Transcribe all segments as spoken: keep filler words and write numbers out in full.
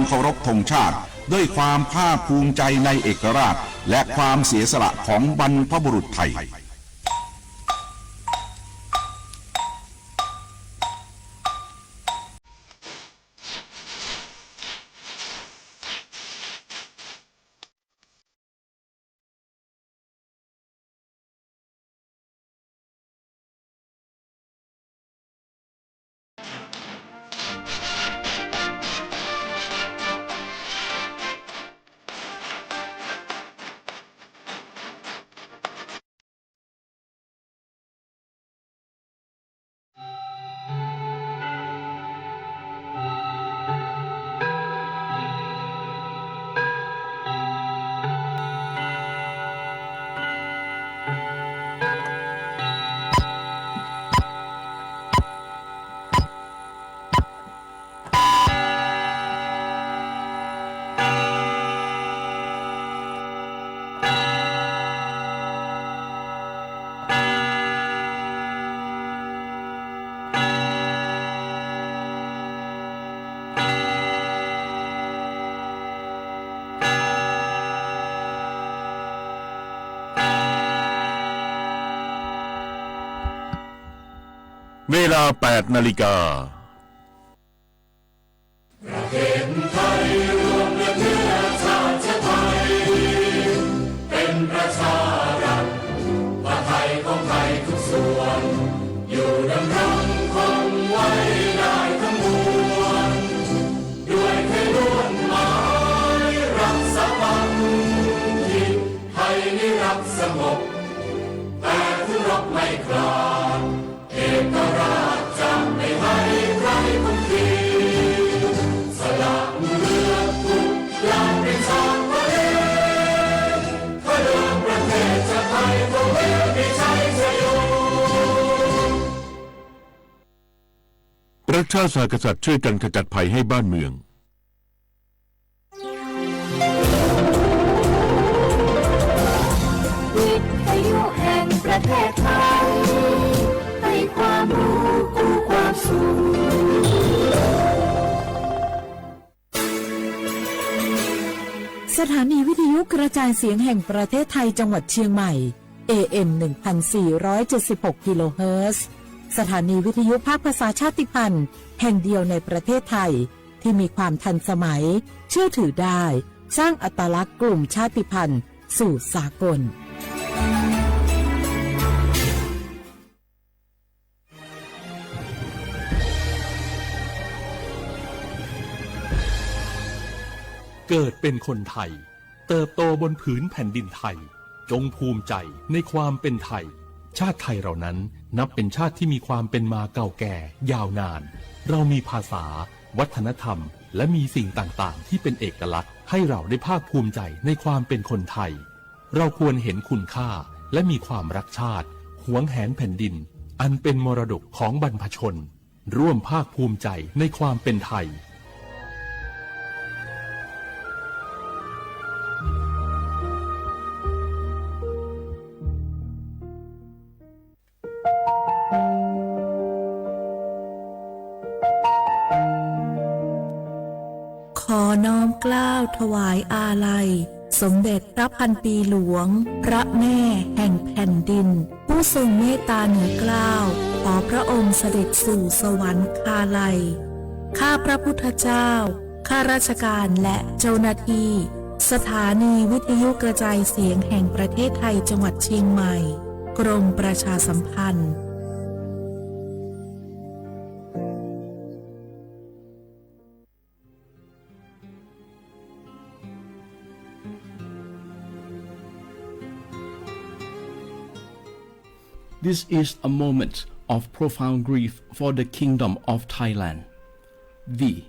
เคารพธงชาติด้วยความภาคภูมิใจในเอกราชและความเสียสละของบรรพบุรุษไทย เวลา แปดนาฬิกา ประเทศไทยรวมและเพื่อชาติไทย เป็นประชารัฐ ผ้าไทยของไทยทุกส่วน อยู่ดำรงคงไว้ได้ทั้งมวล ด้วยไทยล้วนหมายรักสามัคคี ไทยนิรักสงบ แต่ถึงรบไม่กล้า เอกราชจะไม่ให้ใครคุกคี สละเลือดทุกอย่างเป็นชาติทะเล เพื่อเดิมประเทศชาติไทย คงไม่มีชัยชโย พระเจ้าสหกษัตริย์ช่วยกันขจัดภัยให้บ้านเมือง วิทยุแห่งประเทศไทย ให้ความรู้กู้ความสุข สถานีวิทยุกระจายเสียงแห่งประเทศไทยจังหวัดเชียงใหม่ เอเอ็ม หนึ่งพันสี่ร้อยเจ็ดสิบหก กิโลเฮิรตซ์ สถานีวิทยุภาคภาษาชาติพันธุ์แห่งเดียวในประเทศไทย ที่มีความทันสมัย เชื่อถือได้ สร้างอัตลักษณ์กลุ่มชาติพันธุ์สู่สากล เกิดเป็นคนไทย เติบโตบนผืนแผ่นดินไทย จงภูมิใจในความเป็นไทย ชาติไทยเรานั้นนับเป็นชาติที่มีความเป็นมาเก่าแก่ยาวนาน เรามีภาษา วัฒนธรรม และมีสิ่งต่างๆ ที่เป็นเอกลักษณ์ ให้เราได้ภาคภูมิใจในความเป็นคนไทย เราควรเห็นคุณค่า และมีความรักชาติ หวงแหนแผ่นดิน อันเป็นมรดกของบรรพชน ร่วมภาคภูมิใจในความเป็นไทย ขอน้อมเกล้าถวายอาลัย สมเด็จพระพันปีหลวง พระแม่แห่งแผ่นดิน ผู้ทรงเมตตาเหนือเกล้า ขอพระองค์เสด็จสู่สวรรคาลัย ข้าพระพุทธเจ้า ข้าราชการและเจ้าหน้าที่ สถานีวิทยุกระจายเสียงแห่งประเทศไทยจังหวัดเชียงใหม่ กรมประชาสัมพันธ์ This is a moment of profound grief for the Kingdom of Thailand. We,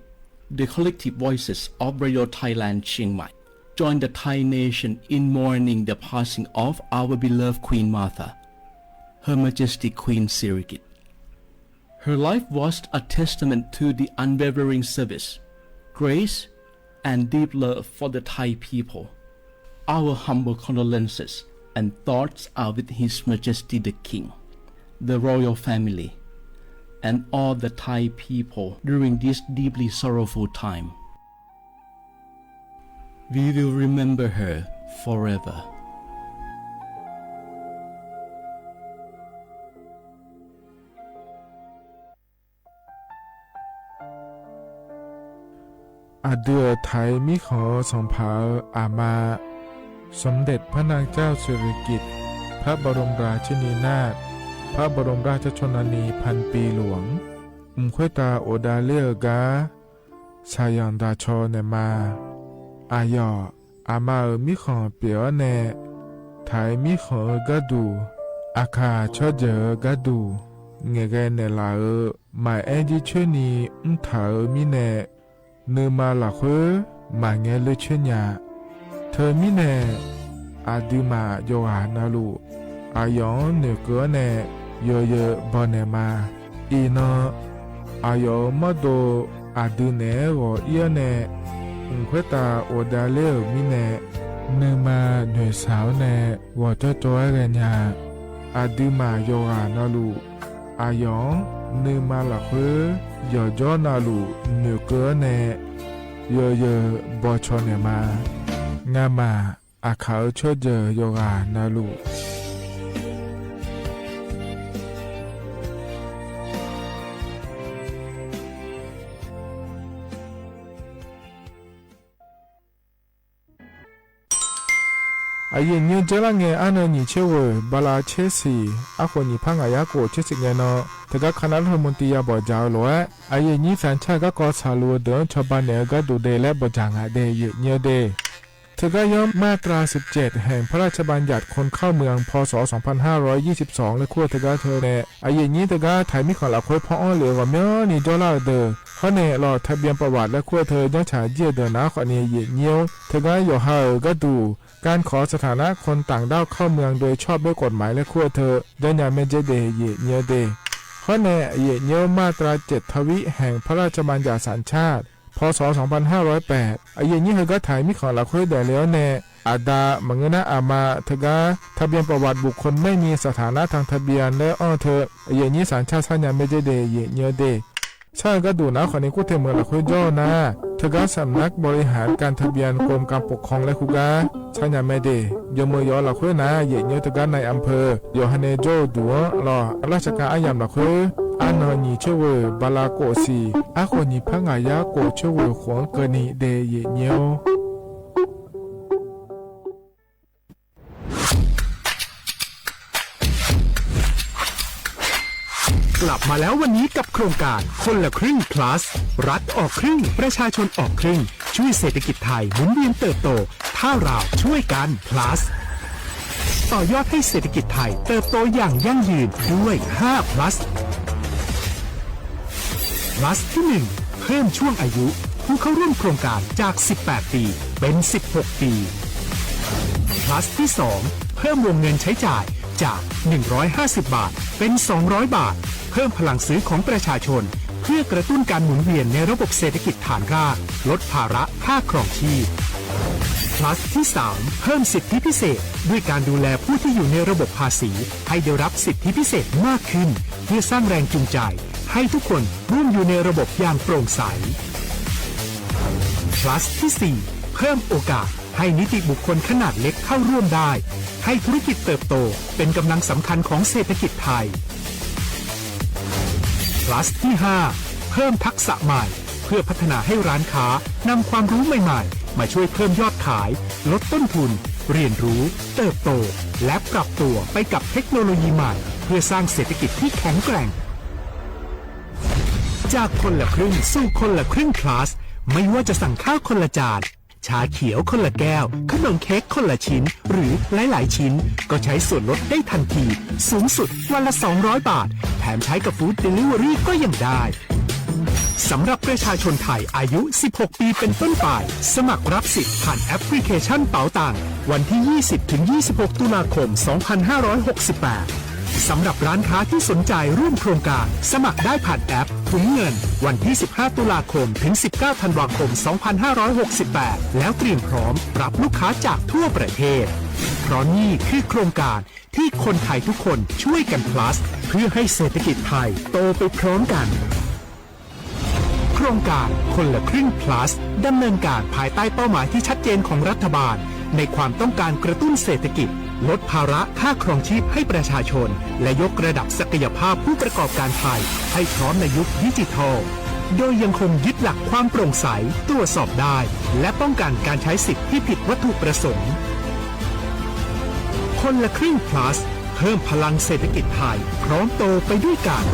the collective voices of Radio Thailand Chiang Mai, join the Thai nation in mourning the passing of our beloved Queen Mother, Her Majesty Queen Sirikit. Her life was a testament to the unwavering service, grace, and deep love for the Thai people. Our humble condolences and thoughts are with His Majesty the King, the royal family, and all the Thai people during this deeply sorrowful time. We will remember her forever. Aqdui-euq Taiq mirkhanq-eu sanqpaq-euq aqma, สมเด็จพระนางเจ้าสิริกิติ์ พระบรมราชินีนาถ พระบรมราชชนนีพันปีหลวง mq khoertav ghofdav ler-eu gar shaqyanq daqcaw naeqma. Aqyawf aqma-euq mirkhanq pyeuf-awr nae, Taiq mirkhanq-eu gharduq, Aqkaq tsawrjeuq-eu gharduq ngaeqghae naeqlaf-euq maqaer jircoer ni mrtaq-euq mirnae, nuima lafkhoer maqngae ler coer nya. Teumirnae, aqduimaf yawqghaq navluf, aqyawf-anr noeqkeuv-awr nae yawzeu baw naeqma. Iqnan, aqyawf-euq mawrdo aqdui naeq-aer ghawq ir-awr nae, mq khoertav ghofdav ler-euq mirnae, nuima noeqshaq-awr nae ghawqjawr cawv-aer ghaenya. Aqduimaf yawqghaq navluf, aqyawf-anr nuima lafkhoer yawqjawr navluf noeqkeuv-awr nae yawzeu bawcaw naeqma. Ngamaf Aqkaq-euq tsawrjeuq yawqghaq navluf. Aqyuif aqnyir-anr dzarlar ngae, arnan nyiq tser ghoeq bala tser siq, arkhof nyiq par ngaq yar khof tser siq ngae nan, teugar kanav lawr heu mqtiv ya bawq dzaq-eu lof-aer, aqyuif aqnyir sanqcar garkawv saqluf-eu deuq-anr cawba naeq-eu gharduq de laer bawq dzaq ngaq de, aqyuif aqnyir-eu de. Teugar yawr มาตราสิบเจ็ด แห่งพระราชบัญญัติคนเข้าเมือง พ.ศ. สองพันห้าร้อยยี่สิบสอง laer kur-eu teugar teu nae, aqyuif aqnyir teugar Taiq mirkhanq lafkhoer paw-anr lef-eu ghawqmyanrni jawrlar-eu deuq, hawr nae lawq ทะเบียนประวัติ laer kur-eu teu janrtsaq jir-eu deuq nar khawfni, aqyuif aqnyir-or, teugar yawqha-euq gharduq การขอสถานะคนต่างด้าวเข้าเมืองโดยชอบด้วยกฎหมาย laer kur-eu teu janrnya maerdzer de, aqyuif aqnyir-eu de. Hawr nae aqyuif aqnyir-or, มาตราเจ็ดทวิ แห่งพระราชบัญญัติสัญชาติ พ.ศ. สองพันห้าร้อยแปด aqyuif aqnyir heugar Taiq mirkhanq lafkhoer daefle-awr nae, aqda maqngeur nar aqma teugar ทะเบียนประวัติบุคคลไม่มีสถานะทางทะเบียน laer anr-eu teu, aqyuif aqnyir sanqcar sarnya maerdzer de, aqyuif aqnyir-eu de. Sar-eu gharduq nar khawfni kur te meuq lafkhoer jawr-eu nar, teugar สำนักบริหารการทะเบียนกรมการปกครอง laer kur gar sarnya maerdzer. Yawmeuq yawf-eu lafkhoer nar, aqyuif aqnyir-or, teugar นายอำเภอ yawqha nae jawr-eu duq-anr lawq, ราชการ aryamq lafkhoer arnan nyiq tser ghoeq bala khof siq, arkhof nyiq par ngaq yar khof tser ghoeq khof-anr keuvni de, aqyuif aqnyir-or. กลับมาแล้ววันนี้กับโครงการคนละครึ่ง plus รัฐออกครึ่ง ประชาชนออกครึ่ง ช่วยเศรษฐกิจไทยหมุนเวียนเติบโต ถ้าเราช่วยกัน plus ต่อยอดให้เศรษฐกิจไทยเติบโตอย่างยั่งยืนด้วย ห้า plus plus ที่ หนึ่ง เพิ่มช่วงอายุผู้เข้าร่วมโครงการจาก สิบแปด ปี เป็น สิบหก ปี plus ที่ สอง เพิ่มวงเงินใช้จ่ายจาก หนึ่งร้อยห้าสิบ บาท เป็น สองร้อย บาท เพิ่มพลังซื้อของประชาชน เพื่อกระตุ้นการหมุนเวียนในระบบเศรษฐกิจฐานราก ลดภาระค่าครองชีพ plus ที่ สาม เพิ่มสิทธิพิเศษ ด้วยการดูแลผู้ที่อยู่ในระบบภาษี ให้ได้รับสิทธิพิเศษมากขึ้น เพื่อสร้างแรงจูงใจ ให้ทุกคนร่วมอยู่ในระบบอย่างโปร่งใส plus ที่ สี่ เพิ่มโอกาสให้นิติบุคคลขนาดเล็กเข้าร่วมได้ ให้ธุรกิจเติบโต เป็นกำลังสำคัญของเศรษฐกิจไทย plus ที่ ห้า เพิ่มทักษะใหม่ เพื่อพัฒนาให้ร้านค้านำความรู้ใหม่ๆ มาช่วยเพิ่มยอดขาย ลดต้นทุน เรียนรู้ เติบโต และปรับตัวไปกับเทคโนโลยีใหม่ เพื่อสร้างเศรษฐกิจที่แข็งแกร่ง จากคนละครึ่งสู่คนละครึ่ง plus ไม่ว่าจะสั่งข้าวคนละจาน ชาเขียวคนละแก้ว ขนมเค้กคนละชิ้น หรือหลายๆ ชิ้น ก็ใช้ส่วนลดได้ทันที สูงสุดวันละ สองร้อย บาท แถมใช้กับ Food Delivery ก็ยังได้ สำหรับประชาชนไทยอายุ สิบหก ปีเป็นต้นไป สมัครรับสิทธิ์ผ่านแอปพลิเคชันเป๋าตัง วันที่ ยี่สิบ ถึง ยี่สิบหก ตุลาคม สองพันห้าร้อยหกสิบแปด สำหรับร้านค้าที่สนใจร่วมโครงการ สมัครได้ผ่านแอปถุงเงิน วันที่ สิบห้า ตุลาคม ถึง สิบเก้า ธันวาคม สองพันห้าร้อยหกสิบแปด แล้วเตรียมพร้อมรับลูกค้าจากทั่วประเทศ เพราะนี่คือโครงการที่คนไทยทุกคนช่วยกัน plus เพื่อให้เศรษฐกิจไทยโตไปพร้อมกัน ก โครงการคนละครึ่ง Plus ดำเนินการภายใต้เป้าหมายที่ชัดเจนของรัฐบาล ในความต้องการกระตุ้นเศรษฐกิจ ลดภาระค่าครองชีพให้ประชาชน และยกระดับศักยภาพผู้ประกอบการไทยให้พร้อมในยุคดิจิทัล โดยยังคงยึดหลักความโปร่งใส ตรวจสอบได้ และป้องกันการใช้สิทธิ์ที่ผิดวัตถุประสงค์ คนละครึ่ง Plus เพิ่มพลังเศรษฐกิจไทย พร้อมโตไปด้วยกัน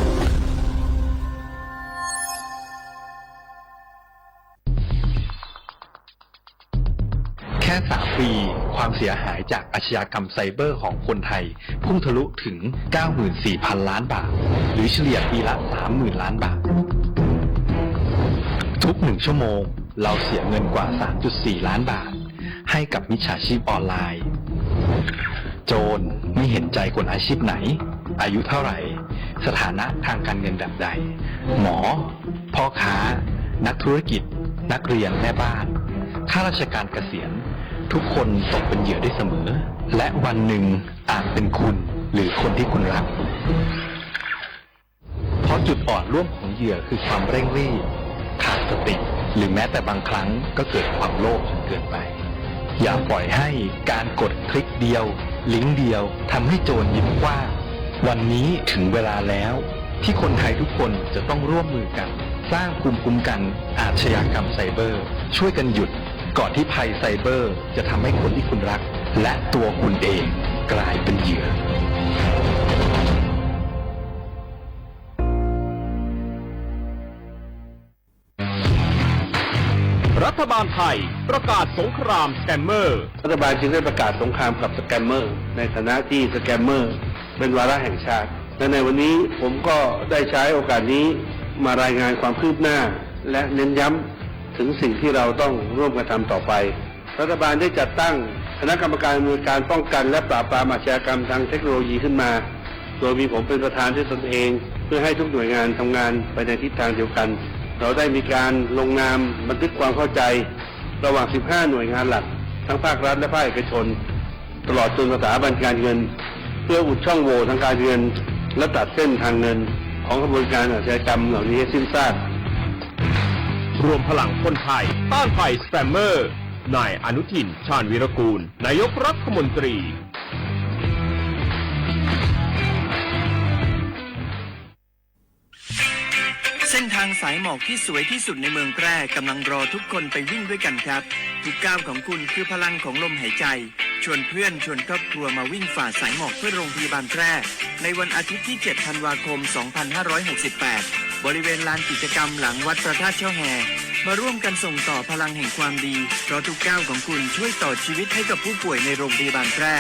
แค่สามปี ความเสียหายจากอาชญากรรมไซเบอร์ของคนไทย พุ่งทะลุถึง เก้าหมื่นสี่พันล้านบาท หรือเฉลี่ยปีละ สามหมื่นล้านบาท ทุกหนึ่งชั่วโมง เราเสียเงินกว่า สามจุดสี่ล้านบาท ให้กับมิจฉาชีพออนไลน์ โจรไม่เห็นใจคนอาชีพไหน อายุเท่าไหร่ สถานะทางการเงินแบบใด หมอ พ่อค้า นักธุรกิจ นักเรียน แม่บ้าน ข้าราชการเกษียณ ทุกคนตกเป็นเหยื่อได้เสมอ และวันหนึ่งอาจเป็นคุณ หรือคนที่คุณรัก เพราะจุดอ่อนร่วมของเหยื่อคือความเร่งรีบ ขาดสติ หรือแม้แต่บางครั้งก็เกิดความโลภจนเกินไป อย่าปล่อยให้การกดคลิกเดียว ลิงก์เดียว ทำให้โจรยิ้มกว้าง วันนี้ถึงเวลาแล้ว ที่คนไทยทุกคนจะต้องร่วมมือกัน สร้างภูมิคุ้มกันอาชญากรรมไซเบอร์ ช่วยกันหยุด ก่อนที่ภัยไซเบอร์จะทำให้คนที่คุณรัก และตัวคุณเองกลายเป็นเหยื่อ รัฐบาลไทยประกาศสงครามสแกมเมอร์ รัฐบาลจึงได้ประกาศสงครามกับสแกมเมอร์ ในฐานะที่สแกมเมอร์เป็นวาระแห่งชาติ และในวันนี้ผมก็ได้ใช้โอกาสนี้มารายงานความคืบหน้า และเน้นย้ำถึงสิ่งที่เราต้องร่วมกันทำต่อไป รัฐบาลได้จัดตั้งคณะกรรมการอำนวยการป้องกันและปราบปรามอาชญากรรมทางเทคโนโลยีขึ้นมา โดยมีผมเป็นประธานด้วยตนเอง เพื่อให้ทุกหน่วยงานทำงานไปในทิศทางเดียวกัน เราได้มีการลงนามบันทึกความเข้าใจ ระหว่าง สิบห้า หน่วยงานหลัก ทั้งภาครัฐและภาคเอกชน ตลอดจนสถาบันการเงิน เพื่ออุดช่องโหว่ทางการเงิน และตัดเส้นทางเงินของขบวนการอาชญากรรมเหล่านี้ให้สิ้นซาก รวมพลังคนไทยต้านภัยสแกมเมอร์ นายอนุทิน ชาญวีรกูล นายกรัฐมนตรี เส้นทางสายหมอกที่สวยที่สุดในเมืองแพร่กำลังรอทุกคนไปวิ่งด้วยกันครับ ทุกก้าวของคุณคือพลังของลมหายใจ ชวนเพื่อนชวนครอบครัวมาวิ่งฝ่าสายหมอกเพื่อโรงพยาบาลแพร่ ในวันอาทิตย์ที่ เจ็ด ธันวาคม สองพันห้าร้อยหกสิบแปด บริเวณลานกิจกรรมหลังวัดพระธาตุช่อแฮ มาร่วมกันส่งต่อพลังแห่งความดี เพราะทุกก้าวของคุณช่วยต่อชีวิตให้กับผู้ป่วยในโรงพยาบาลแพร่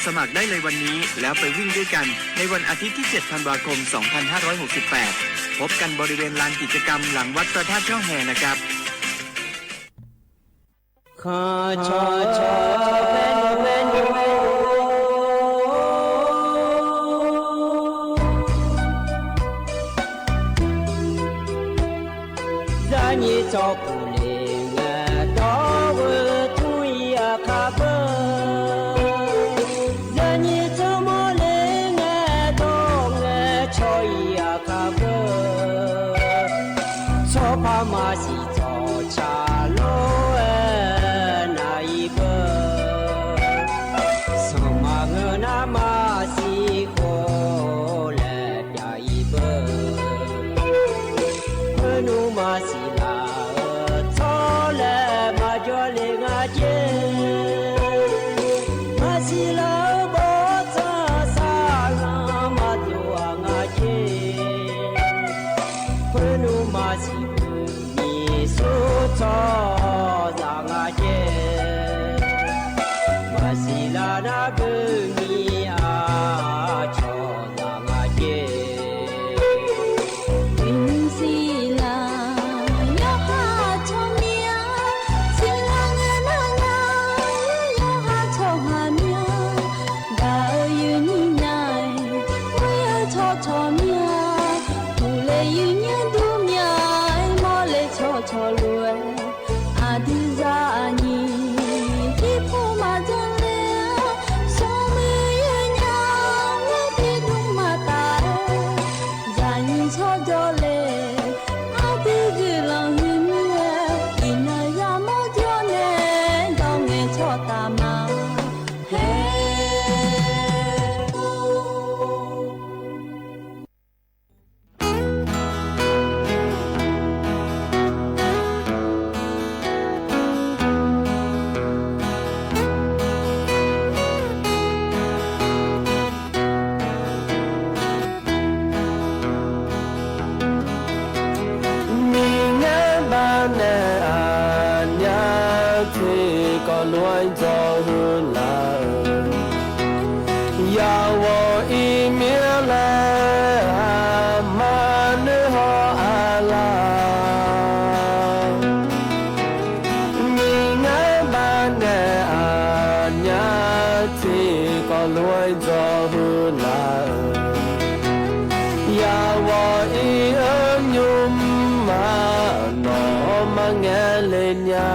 สมัครได้เลยวันนี้ แล้วไปวิ่งด้วยกัน ในวันอาทิตย์ที่ เจ็ด ธันวาคม สองพันห้าร้อยหกสิบแปด พบกันบริเวณลานกิจกรรมหลังวัดพระธาตุช่อแฮนะครับ Zaqnyiq tsawrkhof le ngae dawr-eu tmr-ir aqkar beu. Zaqnyiq tsawrmawr le ngae dawr ngae cawq-ir aqkar beu. Tsawrpar maqsiq tsawqtsaq lor-aer nar-ir beu. lof-aer dzawr huiq laf-euq, yawqghaq iqmir laer aqma noeqhaw aqlaf, nyiq ngar baqnaeq aqnyaf tiqkawv lof-aer dzawr huiq laf-euq, yawqghaq iq-eu nymr-aq, nawq-anr marngaeq le nya-a.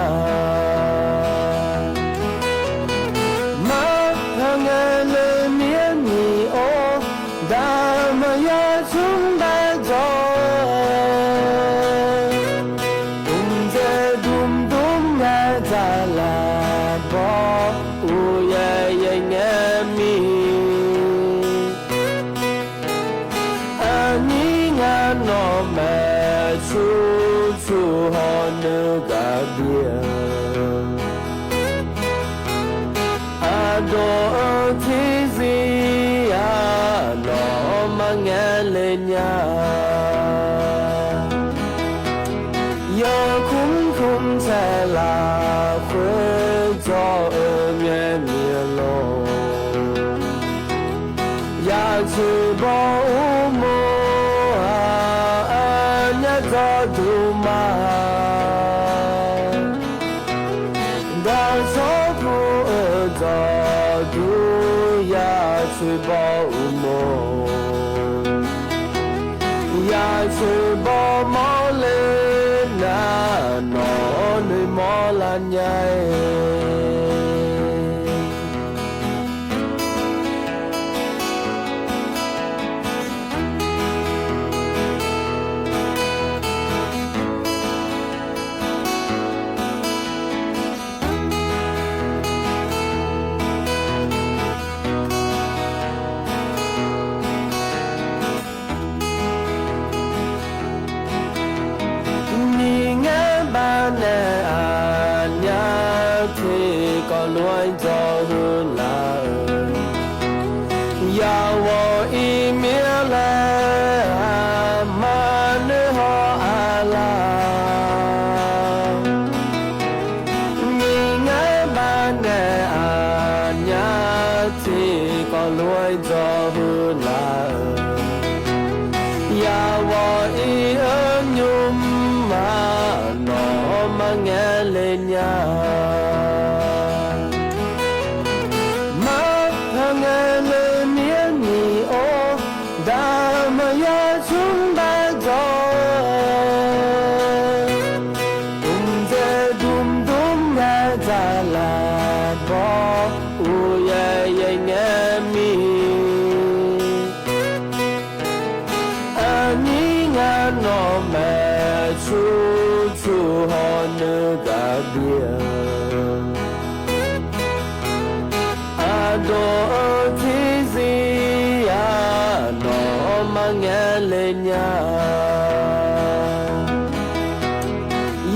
Mar-anr ngaeq le mir-aer nyiq-or, daqmaqya tsmr bae dzawr-eu, mqdzaeq dmdmr ngae dzaqlaq bawr, uqyaer yaer ngae mir. Aqnyir ngar nawq maeq tsur tsur hawr nuigaq bif-eu, aqdawq-eu tiqzir-aq, nawq-anr marngaeq le nya-a. Yawkmr kmr taeq lafkhoer dzawr-eu ngae mir-eu lor, yaq coeq baw uqmov-aq, aqnyaf dzawrduq ma. Dawqtawr pu-eu dzawrduq yaq coeq baw uqmov, yaq coeq baw mawrle nar, nawq-anr noeqmawr lar nya-aer. Nyiq ngar baqnaeq aqnyaf tiqkawv lof-aer dzawr huiq laf-euq, yawqghaq iqmir laer aqma noeqhaw aqlaf, nyiq ngar baqnaeq aqnyaf tiqkawv lof-aer dzawr huiq laf-euq, yawqghaq iq-eu nymr-aq, nawq-anr marngaeq le nya-a. Mar-anr ngaeq le mir-aer nyiq-or, daqmaqya tsmr bae dzawr-eu, mqdzaeq dmdmr ngae dzaqlaq bawr, uqyaer yaer ngae mir. Aqnyir ngar nawq maeq tsur tsur hawr nuigaq bif-eu, aqdawq-eu tiqzir-aq, nawq-anr marngaeq le nya-a.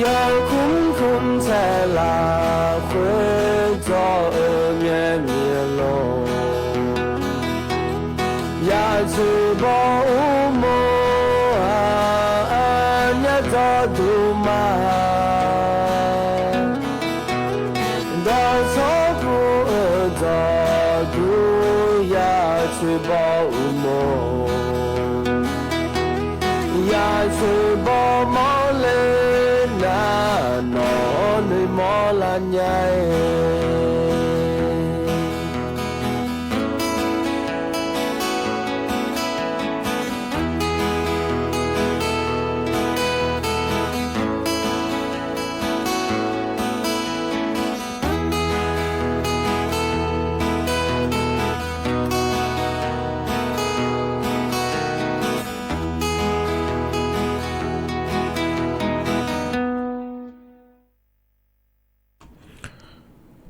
Yawkmr kmr taeq lafkhoer dzawr-eu ngae mir-eu lor, yaq coeq baw uqmov-aq, aqnyaf dzawrduq ma. Dawqtawr pu-eu dzawrduq yaq coeq baw uqmov, yaq coeq baw mawrle nar, nawq-anr noeqmawr lar nya-aer.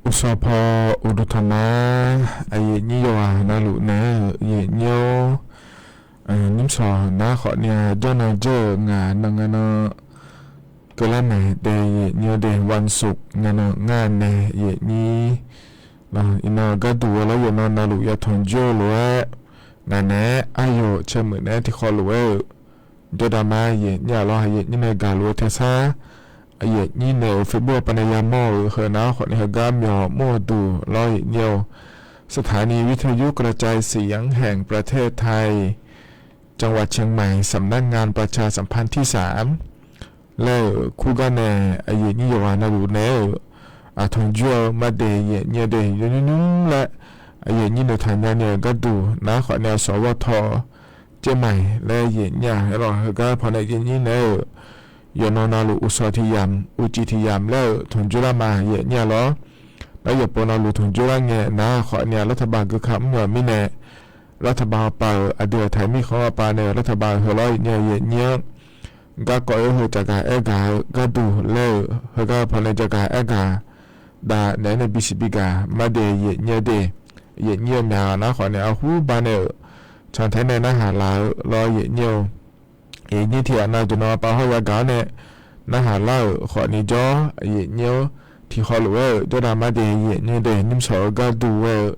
Uqsawq paw uqduq tanqma, aqyuif nyir yawqghaq navluf naeq-aer-eu aqyuif nyir-or, nymrshawq nar khawf ni-a jawrnan jawr-eu ngaq nan nga nan keuvlar maeq dae aqyuif nyir-or dae วันศุกร์ nga nan ngar nae aqyuif nyir. Iqnan gharduq-eu lawr yawqnan navluf yatanq jawr-eu lof-aer ngaq naeq-aer aryawq caermuiq naeq-aer tiqkhawf lof-aer-euq jawrdaq ma aqyuif nyir-aq lawr aqyuif nyir nae gaq lof-aer taesar Aqyuif aqnyir nae-euq Facebook-anr pavnae yamawr-euq heunar khawfni heugar myawq mawr-eu duq lawr, aqyuif aqnyir-or. สถานีวิทยุกระจายเสียงแห่งประเทศไทย จังหวัดเชียงใหม่ สำนักงานประชาสัมพันธ์ที่สาม laer-euq kurgar nae aqyuif aqnyir yawqghaq navluf naeq-aer-euq aqtanq jur-eu mardae aqyuif aqnyir-eu de, yawnymr nymr laer aqyuif aqnyir noeqtaq nyani-euq gharduq nar khawfni aqsawq ghawrtaw เชียงใหม่ laer aqyuif aqnyir-aq, aerlawq heugar pawnae aqyuif aqnyir naeq-aer-euq yawqnan navluf uqshawq tiq yamq uqcif tiq yamq laer-euq tanqjur lar ma aqyuif aqnyir-a lawr. Nar yawqpov navluf tanqjur lar ngae nar khawfni-aq รัฐบาล geukaq mr-eu mirnae, รัฐบาล aqpav-euq aqdui aqtaq-euq mirkhanq-anr aqpav nae รัฐบาล heu lawr aqyuif aqnyir-anr garkawv-aer heu caqgaq aergaq-eu gharduq laer-euq heugar pawnae caqgaq aergaq dav naeq-aer nae bisiq bigaq mardae aqyuif aqnyir-eu de, aqyuif aqnyir-eu myaq nar khawfni arhur ba nae-euq cantae nae narhaq laf-eu lawr aqyuif aqnyir-or. Aqyuif aqnyir tiq ghaq nav jawqnan aqpav hawr yagaq-awr nae narhaq lar-euq khawfni jawr aqyuif aqnyir-or. Tiqkhawf lof-aer-euq jawrdav mardae aqyuif aqnyir de nymrshawq-eu gharduq ghae-eu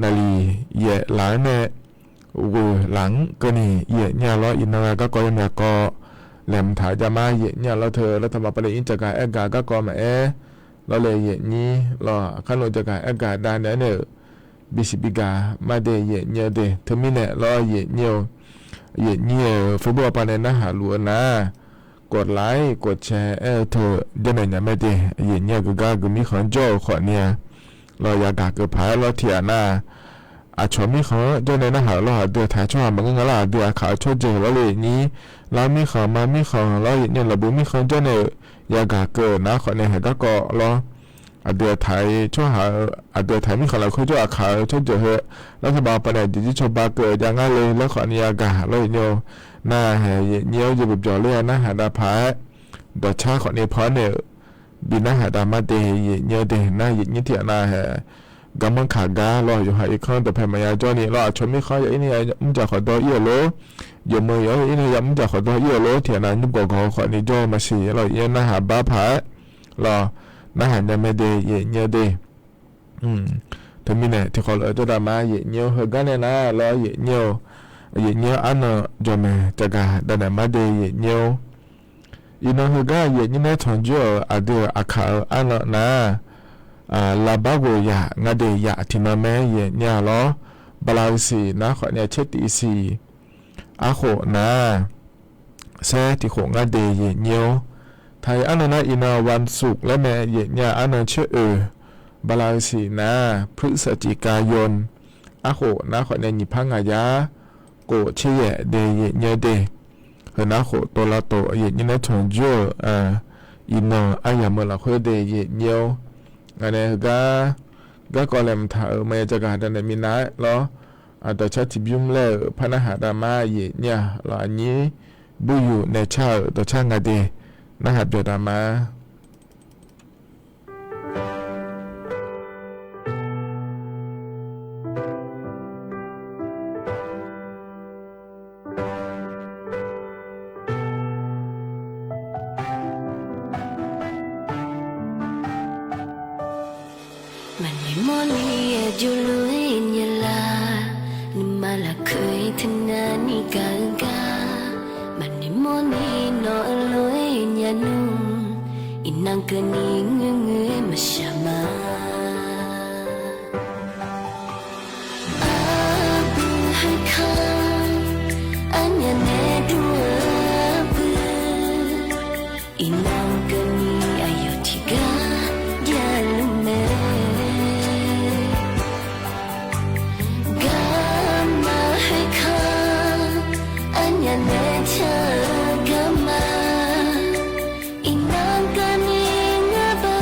naqliq yaef laf-anr nae ghoeq laf-anr keuvni aqyuif aqnyir-a lawr iqnan ghae garkawv yawmyaq kawv laeqhmq taq-eu javmar aqyuif aqnyir-a lawr teu รัฐบาล pavnae ir caqgaq aergaq garkawv maqaer lawr le aqyuif aqnyir lawr aqkar nmr caqgaq aergaq dav naeq-aer nae-euq bisiq bigaq mardae aqyuif aqnyir-eu de teumirnae lawr aqyuif aqnyir-or. Aqyuif aqnyir-euq Facebook-anr pavnae narhaq luf-eu nar กดไลค์ กดแชร์ aer-eu teu jawrnaeq nya mae de, aqyuif aqnyir-a geugar geuq mirkhanq-anr jawr-euq khawfni-a lawr yagaq keuv paq-aer lawr tiq ghaq nar-aq, aqcawq mirkhanq-anr jawrnaeq narhaq-euq lawr aqdui aqtaq-euq tsawrhaq maqngeur nga lar aqdui aqkaq-euq tsawrjeuq lawr le nyir lar mirkhanq ma mirkhanq lawr aqyuif aqnyir-eu lafbov mirkhanq jawrnaeq-euq yagaq keuv-euq nar khawfni heugar garkawv lawr aqdui aqtaq-eu tsawrhaq-eu aqdui aqtaq-eu mirkhanq lafkhoer jawr aqkaq-euq tsawrjeuq heu รัฐบาล pavnae aqjeq jir cawba keuv-eu jav ngar le laer khawfni yagaq lawr aqyuif aqnyir-or. Nar-aq aqyuif aqnyir-or yaeqbawq byawq ler-a narhaq dav paq-aer dawqcar khawfni paw-aer nae-euq bi narhaq dav mardae aqyuif aqnyir-eu de nar aqyuif aqnyir tiq ghaq nav-aq garmanr kaq gar lawr yawqha irkanr dawqpae maqya jawrni lawr aqcawq mirkhanq ya ir nae yamr jaq khawqdawr ir-euq lor, yawqmeuq yawq-anr ya ir nae yamr jaq khawqdawr ir-euq lor tiq ghaq nav nymr gawqgawq-eu khawfni jawr-eu maqsiq lawr aqyuif aqnyir narhaq bar paq-aer lawr narhaq nya mae de aqyuif aqnyir-eu de Teumirnae tiqkhawf lof-aer jawrdav ma aqyuif aqnyir-or heugar nae nar lawr aqyuif aqnyir-or, aqyuif aqnyir-anr arnan jawqmaeq caqgaq davnaeq mar de aqyuif aqnyir-or. Iqnan heugar aqyuif aqnyir nae tanqjur-euq aqdui-euq aqkaq-euq arnan nar-aq, lavbar ghof yaf nga de yaf tiqnan mae aqyuif aqnyir-a lawr, bala-eu siq nar khawfni caer tif siq arkhof nar-aq, saer tiqkhof ngar de aqyuif aqnyir-or. Taqi arnan nar iqnan วันศุกร์ laer mae aqyuif aqnyir-a arnan caer oeq, bala-eu siq nar-aq พฤศจิกายน arkhof nar khawfni nyiq par ngaq yar khof caer yaef de aqyuif aqnyir de. Heu nar khof tov lavtov aqyuif aqnyir nae tanqjur-euq iqnan aryamq-eu lafkhoer de aqyuif aqnyir-or. Ngaq nae heugar garkawv laeqhmq taq-euq maqya jagaq davnaeq minav-aer lawr, dawqcar tiqbymr laer-euq par narhaq dav ma aqyuif aqnyir-a lawr aqnyir buryuq naeq car-euq dawqcar nga de narhaq byawq dav ma. Maqnoeq mawrni-aer jawrlof-aer nyalar, nuima lafkhoer teunav ni gaq-eu gar. Maqnoeq mawrni nawq-eu lof-aer nya nmr, iqnan keuvni ngeur ngeur-aer maqshaq ma. Arbuq khoerkanr, arnyaf nae dur-eu arbuq, iqnan keuvni aqyawf tiqgar javluf mae. Garma khoerkanr, arnyaf nae car-eu garma, iqnan keuvni ngeur ba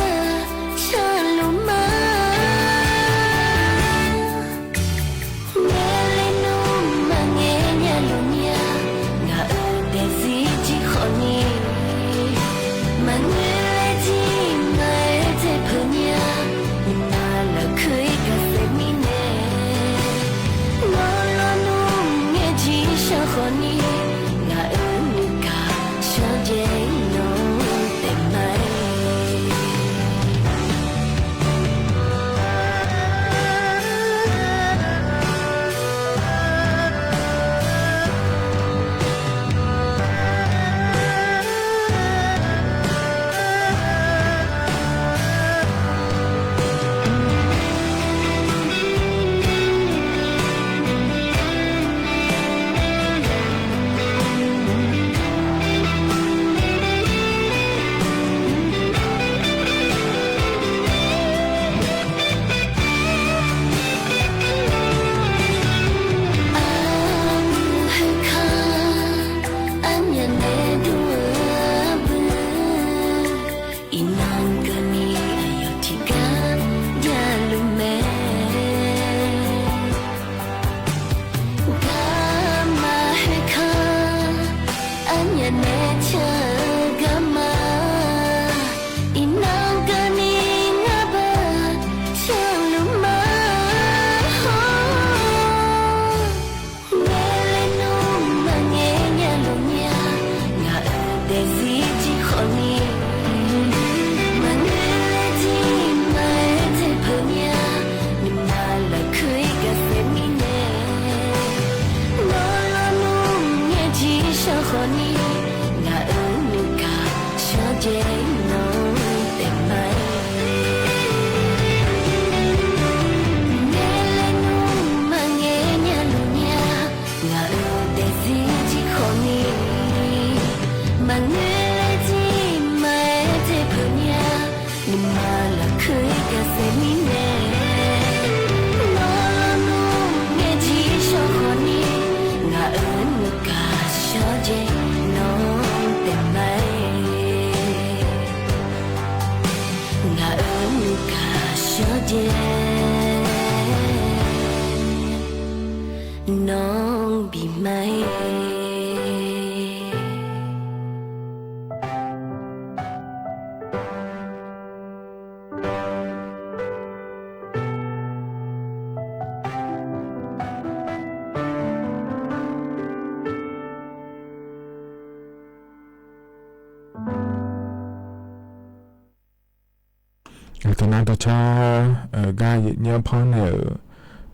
Jeq, nawr bif ma-ir. Teunar dawqcar gar yaeqnyir-anr panr naeq-euq,